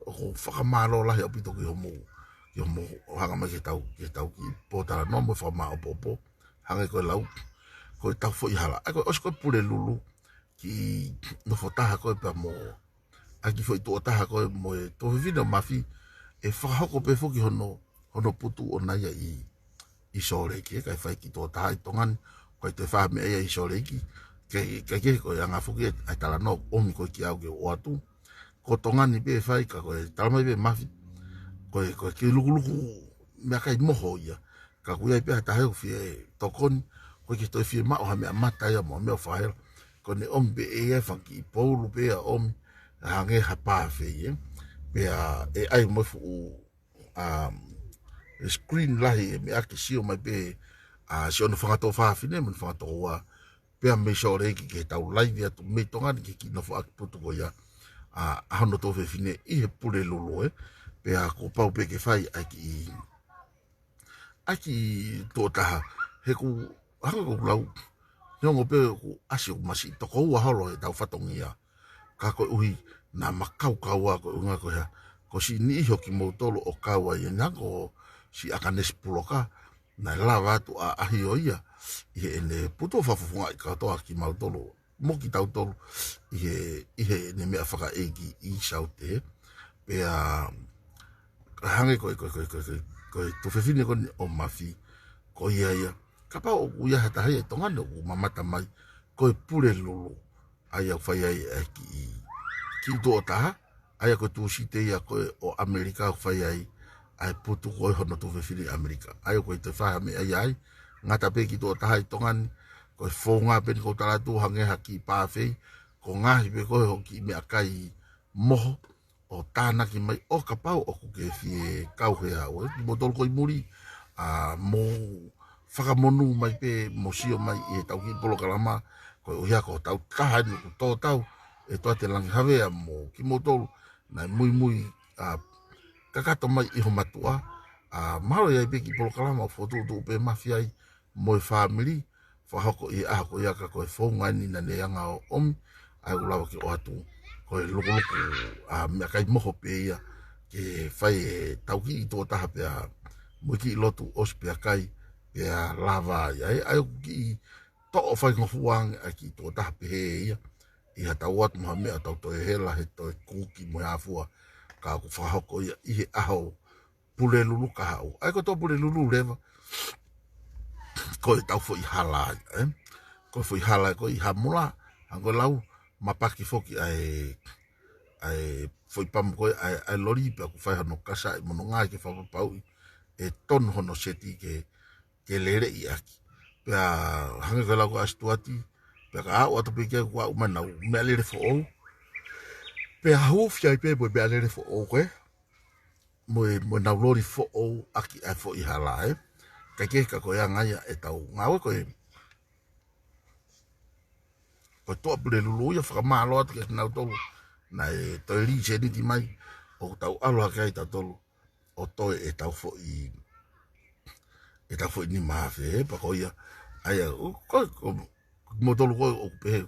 ʻoku ou fakamālō lahi ʻaupito ki hoʻomou, ki hoʻomou hanga mai ke tau, ke tau kiʻi pōtalanoa mo e fakamāʻopoʻopo. Hangē ko e lau, ko e tau foʻi hala. ʻAi ko e ʻosi ko e Pulelulu, kiʻi nofo taha ko ē pea mo, ʻa e kiʻi foʻi tuʻo taha ko ē mo e tuofefine ʻo Mafi, ʻe fakahoko pē foki hono, hono putu ʻoʻona ia ʻi, ʻi Sōleki, ē, kae fai e kiʻi tuʻo taha ʻi Tonga ni, ʻoku ʻikai toe fai ha meʻa ia ʻi Sōleki, ke, ke, ke ko e anga foki ē, ʻa e talanoa ʻomi ko ē kiate au ke ʻoatu. Ko Tonga ni pē ʻe fai ka ko e tala mai pē ʻe Mafi, ko e, ko e kiʻi lukuluku meʻakai moho ia. Ka ʻoku ʻi ai pē ha taha ʻoku fie tokoni, ʻoku ʻikai ke toe fiemaʻu ha meʻa mata ia mo ha meʻa ʻo fakahela. Ko ʻene ʻomi pē ʻe ia e fanga kiʻi poulu pē ia ʻomi, hangē ha pāfei, ē. Pea ʻe ʻai mo e fuʻu, um, screen lahi ʻe meʻa ke sio mai pē, ʻa, siʻono fanga tuofāfine mo ʻene fanga tokoua. Pea mei Sōleki ke tau laivi atu mei Tonga ni ki he kiʻi nofoʻaki putu ko ia, ʻa, ʻa hono tuofefine ʻi he Pulelulu, ē. Pea kuo pau pē ke fai ʻa e kiʻi, ʻa e kiʻi tuʻo taha. He ʻoku hangē ko ʻeku lau, neongo pē ʻoku ʻasi ʻoku ma siʻi toko ua holo heʻetau fatongia. Ka koeʻuhi naʻa ma kaukaua ko e ʻuhinga ko e hā, ko siʻi niʻihi ʻo kimoutolu ʻoku kau ai ʻeni, hangē ko siʻi ʻAkanesi Puloka, naʻe lava atu ʻa, ʻaʻahi ʻo ia ʻi heʻene putu ʻo fakafofongaʻi kātoa kimautolu mo kitautolu ʻi he, ʻi heʻene meʻa fakaʻeiki ʻi Saute. Pea hangē ko e, ko e, ko e, ko e, ko e, ko e tuofefine ko eni ʻo Mafi, ko ia ia. Kapau ʻoku ʻi ai ha taha ia ʻi Tonga ni ʻoku mamata mai, ko e Pulelulu, ʻa ia ʻoku fai ai ʻa e kiʻi, kiʻi tuʻo taha, ʻa ia ko e Tūsite ia ko ē ʻo ʻAmelika ʻoku fai ai ʻa e putu ko ē hono tuofefine ʻi ʻAmelika. ʻA ia ʻoku ʻikai toe fai ha meʻa ia ai, ngata pē kiʻi tuʻo taha ʻi Tonga ni, ko e founga pē eni ʻoku ou tala atu hangē ha kiʻi pāfei, ko e ngaahi pē ko ē hoʻo kiʻi meʻakai moho, ʻo tānaki mai ʻo kapau ʻoku ke fie kau he ʻaho, ē, kimoutolu ko ē ʻi muli, ʻa, mou fakamonū mai pē mo sio mai ʻi heʻetau kiʻi polokalama, koeʻuhi ko hotau taha eni ʻoku tō tau, ʻe Toate Langi Havea mo kimoutolu, naʻe muimui, ʻa, kakato mai ʻi ho mātuʻa, ʻa, mahalo ʻe ʻi ai pē kiʻi polokalama ʻoku fokotuʻutuʻu pē ʻe Mafi ai mo e fāmili, fakahoko ʻi he ʻaho ko ia ka ko e founga eni naʻá ne hanga ʻo ʻomi, ʻa ia ʻoku lava ke ʻoatu, ko e lukuluku, ʻa, meʻakai moho pē ia, ke fai ʻetau kiʻi tuʻo taha pea mo e kiʻi lotu ʻosi pea kai, pea lava ai, ʻa ia, ʻa ia ʻoku kiʻi toʻo faingofua ange ʻa e kiʻi tuʻo taha pehē ia, ʻi haʻatau ō atu mo ha meʻa ʻo tau toe hela he toe kuki mo e hā fua, ka ʻoku fakahoko ia ʻi he ʻaho Pulelulu kahaʻu. ʻA ia ko e tuʻo Pulelulu leva, ko ʻetau foʻi hala ia, ē? Ko e foʻi hala ko ē ʻi Hamula, hangē ko e lau, ma paki foki ʻa e, ʻa e foʻi pamu ko ē, ʻa e, ʻa e loli pea ʻoku fai hano kasaʻi mo hono ngaahi ke fakapapauʻi ʻe tonu hono seti ke ke leleʻi ʻaki. Pea hangē ko e lau ko ē ʻa Situati, pea ka aʻu atu pē ki ai kuo aʻu mai ʻenau meʻalele foʻou. Pea hūfia ai pē mo e meʻalele foʻou ko ē, mo e, mo ʻenau loli foʻou ʻaki ʻa e foʻi hala, ē. Kae kehe ka ko e anga ia ʻetau ngāue ko ē, ko e Tuʻapulelulu ia, fakamālō atu kia kinautolu naʻe toe lī sēniti mai, ʻoku tau ʻalu hake ai tautolu ʻo toe ʻetau foʻi, ʻetau foʻi nima afe, ē, pea ko ia, ʻa ia, ʻo, ko, ko, ko moutolu ko ē ʻoku pehē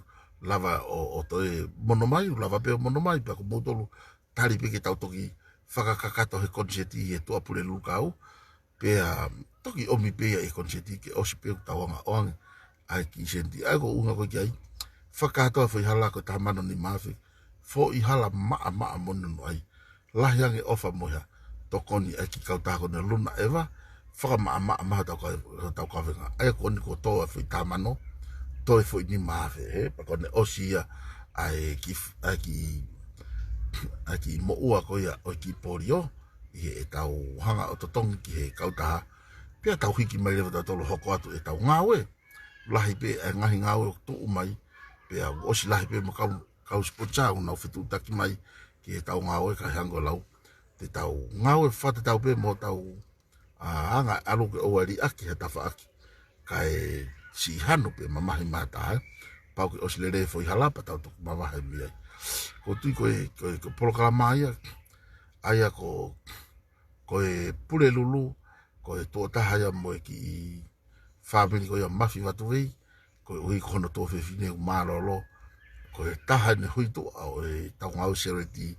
lava ʻo, ʻo toe mono mai, lava pē ʻo mono mai, pea ko moutolu tali pē ke tau toki fakakakato he konisēti ʻi he Tuʻapulelulu kahaʻu, pea toki ʻomi pē ia ʻi he konisēti ke ʻosi pē ʻoku tau anga ʻo ʻoange ʻa e kiʻi sēniti. ʻA ia ko e ʻuhinga ko ē ki ai, fakakātoa foʻi hala ko e taha mano nima afe, foʻi hala maʻamaʻa mo nonoʻai. Lahi ange ʻofa mo e hā, tokoni ʻa e kiʻi kautaha ko eni Luna ʻEva, fakamaʻamaʻa mai hotau ka-, hotau kavenga. ʻA ia ko eni kuo tō ʻa e foʻi taha mano, tō e foʻi nima afe, ē, pea ko ʻene ʻosi ia ʻa e kiʻi f-, ʻa e kiʻi, ʻa e kiʻi moʻua ko ia ʻo e kiʻi polio, ʻi heʻetau hanga ʻo totongi ki he kautaha, pea tau hiki mai leva tautolu hoko atu ʻetau ngāue. Lahi pē ʻa e ngaahi ngāue ʻoku tuʻu mai, pea ʻosi lahi pē mo e kau, kau sipotisa ʻoku nau fetuʻutaki mai ki heʻetau ngāue, kae hangē ko e lau, te tau ngāue fakatatau pē mo hotau, ʻa, anga ʻalu ke ʻoua liʻaki ha tafaʻaki, kae siʻi hanu pē mamahi mata, ē. Pau ke ʻosi lelei foʻi hala pea tau toki mavahe mei ai. Ko e tui ko e, ko e, ko e polokalama ia, ʻa ia ko, ko e Pulelulu, ko e tuʻo taha ia mo e kiʻi fāmili ko ia Mafi Vatuvei, koeʻuhi ko hono tuofefine ʻoku mālōlō, ko e taha ʻene hui tuʻa ʻo ʻetau ngāue sēleti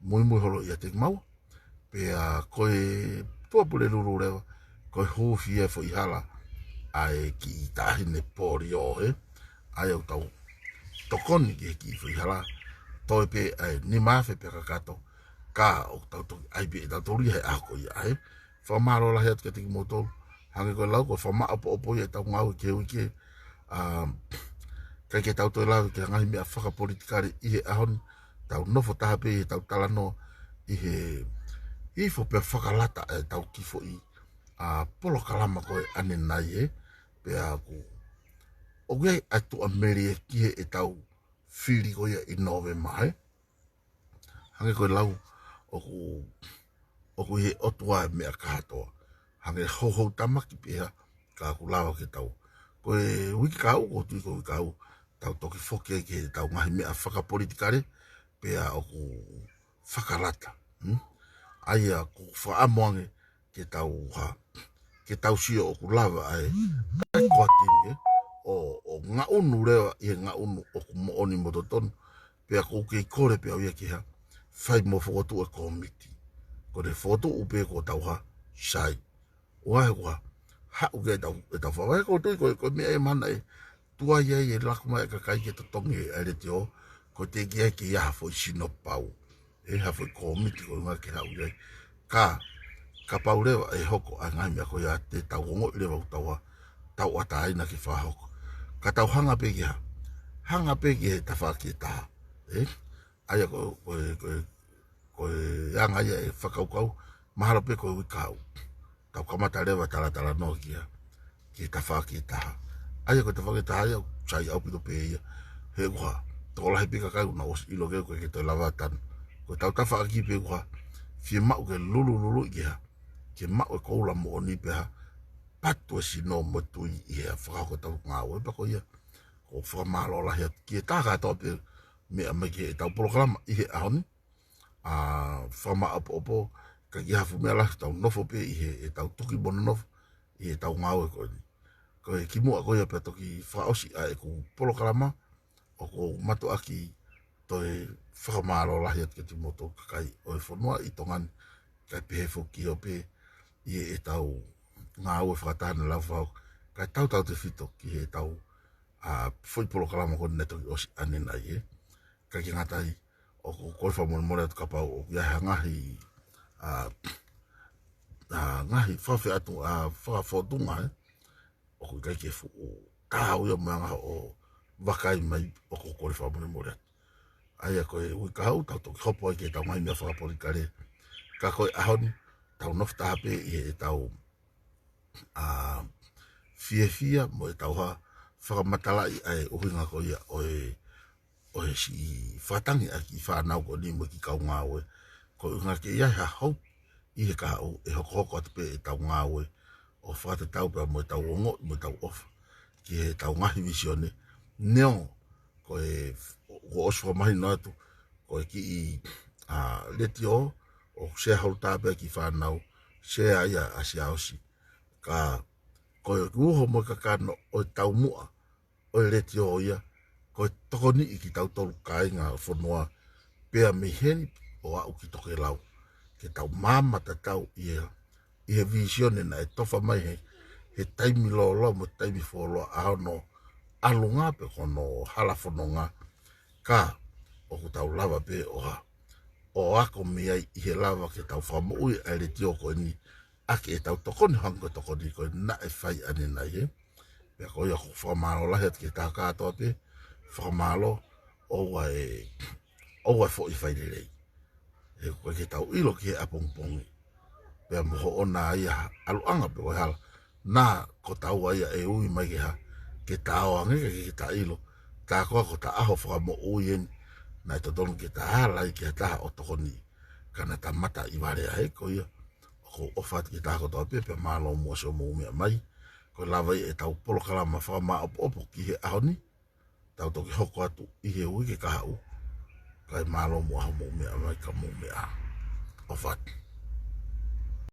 muimui holo ʻiate kimaua. Pea ko e Tuʻapulelulu leva, ko e hūfia e foʻi hala ʻa e kiʻi taʻahine polio, ē. ʻA ia ʻoku tau tokoni ki he kiʻi foʻi hala, toe pē ʻa e nima afe pea kakato, ka ʻoku tau toki ʻai pē ʻe tautolu ia he ʻaho ko ia, ē. Fakamālō lahi atu kiate kimoutolu. Hangē ko e lau, ko e fakamaʻopoʻopo ia ʻetau ngāue ki he uike. ʻA, ʻikai ke tau toe lave ki he ngaahi meʻa fakapolitikale ʻi he ʻaho ni. Tau nofo taha pē ʻi heʻetau talanoa ʻi he ifo pea fakalata ʻetau kiʻi foʻi, ʻa, polokalama ko ē ʻanenai, ē. Pea ʻoku, ʻoku ʻi ai ʻa e tuʻamelie ki heʻetau fili ko ia ʻi Nōvema, ē. Hangē ko e lau, ʻoku, ʻoku ʻi he ʻOtua e meʻa kātoa. Hangē houhou tamaki pē ia, ka ʻoku lava ke tau. Ko e uike kahaʻu, ʻoku ou tui ko e uike kahaʻu, tau toki foki ai ki heʻetau ngaahi meʻa fakapolitikale, pea ʻoku fakalata. Hmm? ʻA ia ʻoku ou fakaʻamu ange ke tau hā, ke tau sio ʻoku lava ai, ʻa e core team, ē, ʻo, ʻo ngaʻunu leva ʻi he ngaʻunu ʻoku moʻoni mo totonu, pea ʻoku ou kei kole pē au ia ke hā, fai mo fokotuʻu e kōmiti. Ko ʻene fokotuʻu pē kuo tau hā, sai. ʻOua ʻe hā, haʻu ke tau, ʻetau fakaʻamu, ʻoku ou tui ko e, ko e meʻa ʻe mahino ē, tuai ai e laku mai e kakai ke totongi ʻa e letiō, ko e teʻeki ai ke ʻi ai ha foʻi sino pau. ʻE ha foʻi kōmiti ko e ʻuhinga ke haʻu ai. Ka, kapau leva ʻe hoko ʻa e ngaahi meʻa ko ia te tau ongoʻi leva ʻoku tau ʻa, tauʻatāina ke fakahoko. Ka tau hanga pē ki ha, hanga pē ki he tafaʻaki ʻe taha. Ē? ʻA ia ko, ko, ko, ko e anga ia e fakakaukau, mahalo pē ko e uike kahaʻu. Tau kamata leva talatalanoa ki ai, ki he tafaʻaki ʻe taha. ʻA ia ko e tafaʻaki ʻe taha ia, sai ʻaupito pē ia. He ʻoku hā, tokolahi pē kakai ʻoku nau ʻosi ʻilo ke ʻoku ʻikai ke toe lava tanu. Ko ʻetau tafaʻaki pē ʻoku hā, fiemaʻu ke lulululuʻi ke hā, ke maʻu e koula moʻoni pea hā, patu e sino mo e tui ʻi he fakahoko ʻetau ngāue pea ko ia. ʻOku ou fakamālō lahi atu ki he taha kotoa pē meʻa mai ki heʻetau polokalama ʻi he ʻaho ni. ʻA, fakamaʻopoʻopo, ka ʻikai ha fuʻu meʻa lahi, tau nofo pē ʻi he, ʻetau tuki mo nonofo ʻi heʻetau ngāue ko eni. Ko e kimuʻa ko ia pea toki fakaʻosi ʻa ʻeku polokalama, ʻoku ou mātuʻaki toe fakamālō lahi atu kiate kimoutolu kakai ʻo e fonua ʻi Tonga ni, kae pehē foki ʻo pē ʻi heʻetau ngāue fakataha naʻe lau fakahoko, kae tautautefito ki heʻetau, ʻa, foʻi polokalama ko eni naʻe toki ʻosi ʻanenai, ē. Kae ʻikai ke ngata ai, ʻoku, ʻoku ou kole fakamolemole atu kapau ʻoku ʻi ai ha ngaahi, ʻa, ʻa, ngaahi fakafeʻatu, ʻa, fakafōtunga, ē. ʻOku ʻikai ke fuʻu taau ia mo e anga hoʻo vakai mai, ʻoku ou kole fakamolemole atu. ʻA ia ko e uike kahaʻu tau toki hopo ai ki heʻetau ngaahi meʻa fakapolitikale. Ka ko e ʻaho ni, tau nofo taha pē ʻi heʻetau, ʻa, fiefia mo ʻetau hā fakamatalaʻi ʻa e ʻuhinga ko ia ʻo e, ʻo e siʻi fakatangi ʻa e kiʻi fānau ko eni mo e kiʻi kau ngāue. Ko e ʻuhinga ke ʻi ai ha hope ʻi he kahaʻu ʻe hokohoko atu pē ʻetau ngāue ʻo fakatatau pea mo ʻetau ongoʻi mo ʻetau ʻofa ki heʻetau ngaahi vīsone. Neongo ko e, kuo ʻosi fakamahino atu, ko e kiʻi, ʻa, letiō ʻoku shareholder pē ʻa e kiʻi fānau, share ia ʻa Siaosi. Ka ko e uho mo e kakano ʻo e taumuʻa ʻo e letiō ia, ko e tokoniʻi kitautolu kāinga ʻo e fonua, pea mei heni ʻo aʻu ki tokelau, ke tau mamata tatau ʻi he, ʻi he vīsone naʻe tofa mai he, he taimi lōloa mo e taimi fuoloa ʻa hono ʻalunga pe ko hono hala fononga. Ka ʻoku tau lava pē ʻo hā, ʻo ako mei ai ʻi he lava ke tau fakamoʻui ʻa e letiō ko eni, ʻaki ʻetau tokoni hangē ko e tokoni ko ē naʻe fai ʻanenai, ē. Pea ko ia ʻoku ou fakamālō lahi atu ki he taha kātoa pē, fakamālō, ʻoua ʻe, ʻoua ʻe foʻi fai lelei. He ʻoku ʻikai ke tau ʻilo ki he ʻapongipongi. Pea mo hoʻona ia ʻaluʻanga pe ko e hala. Naʻa ko taua ia ʻe ui mai ke hā, ke ta ō ange ke, ke ta ʻilo. Tā koā ko ʻeta ʻaho fakamoʻui eni, naʻe totonu ke ta ala ai ki ha taha ʻo tokoni. Ka naʻa ta mata ʻi vale ai ko ia. ʻOku ou ʻofa atu ki he taha kotoa pē, pea mālō muʻa siʻomou meʻa mai. Ko e lava ia ʻetau polokalama fakamāʻopoʻopo ki he ʻaho ni. Tau toki hoko atu ʻi he uike kahaʻu. Kae mālō muʻa hoʻomou meʻa mai ka mou meʻa ā. ʻOfa atu.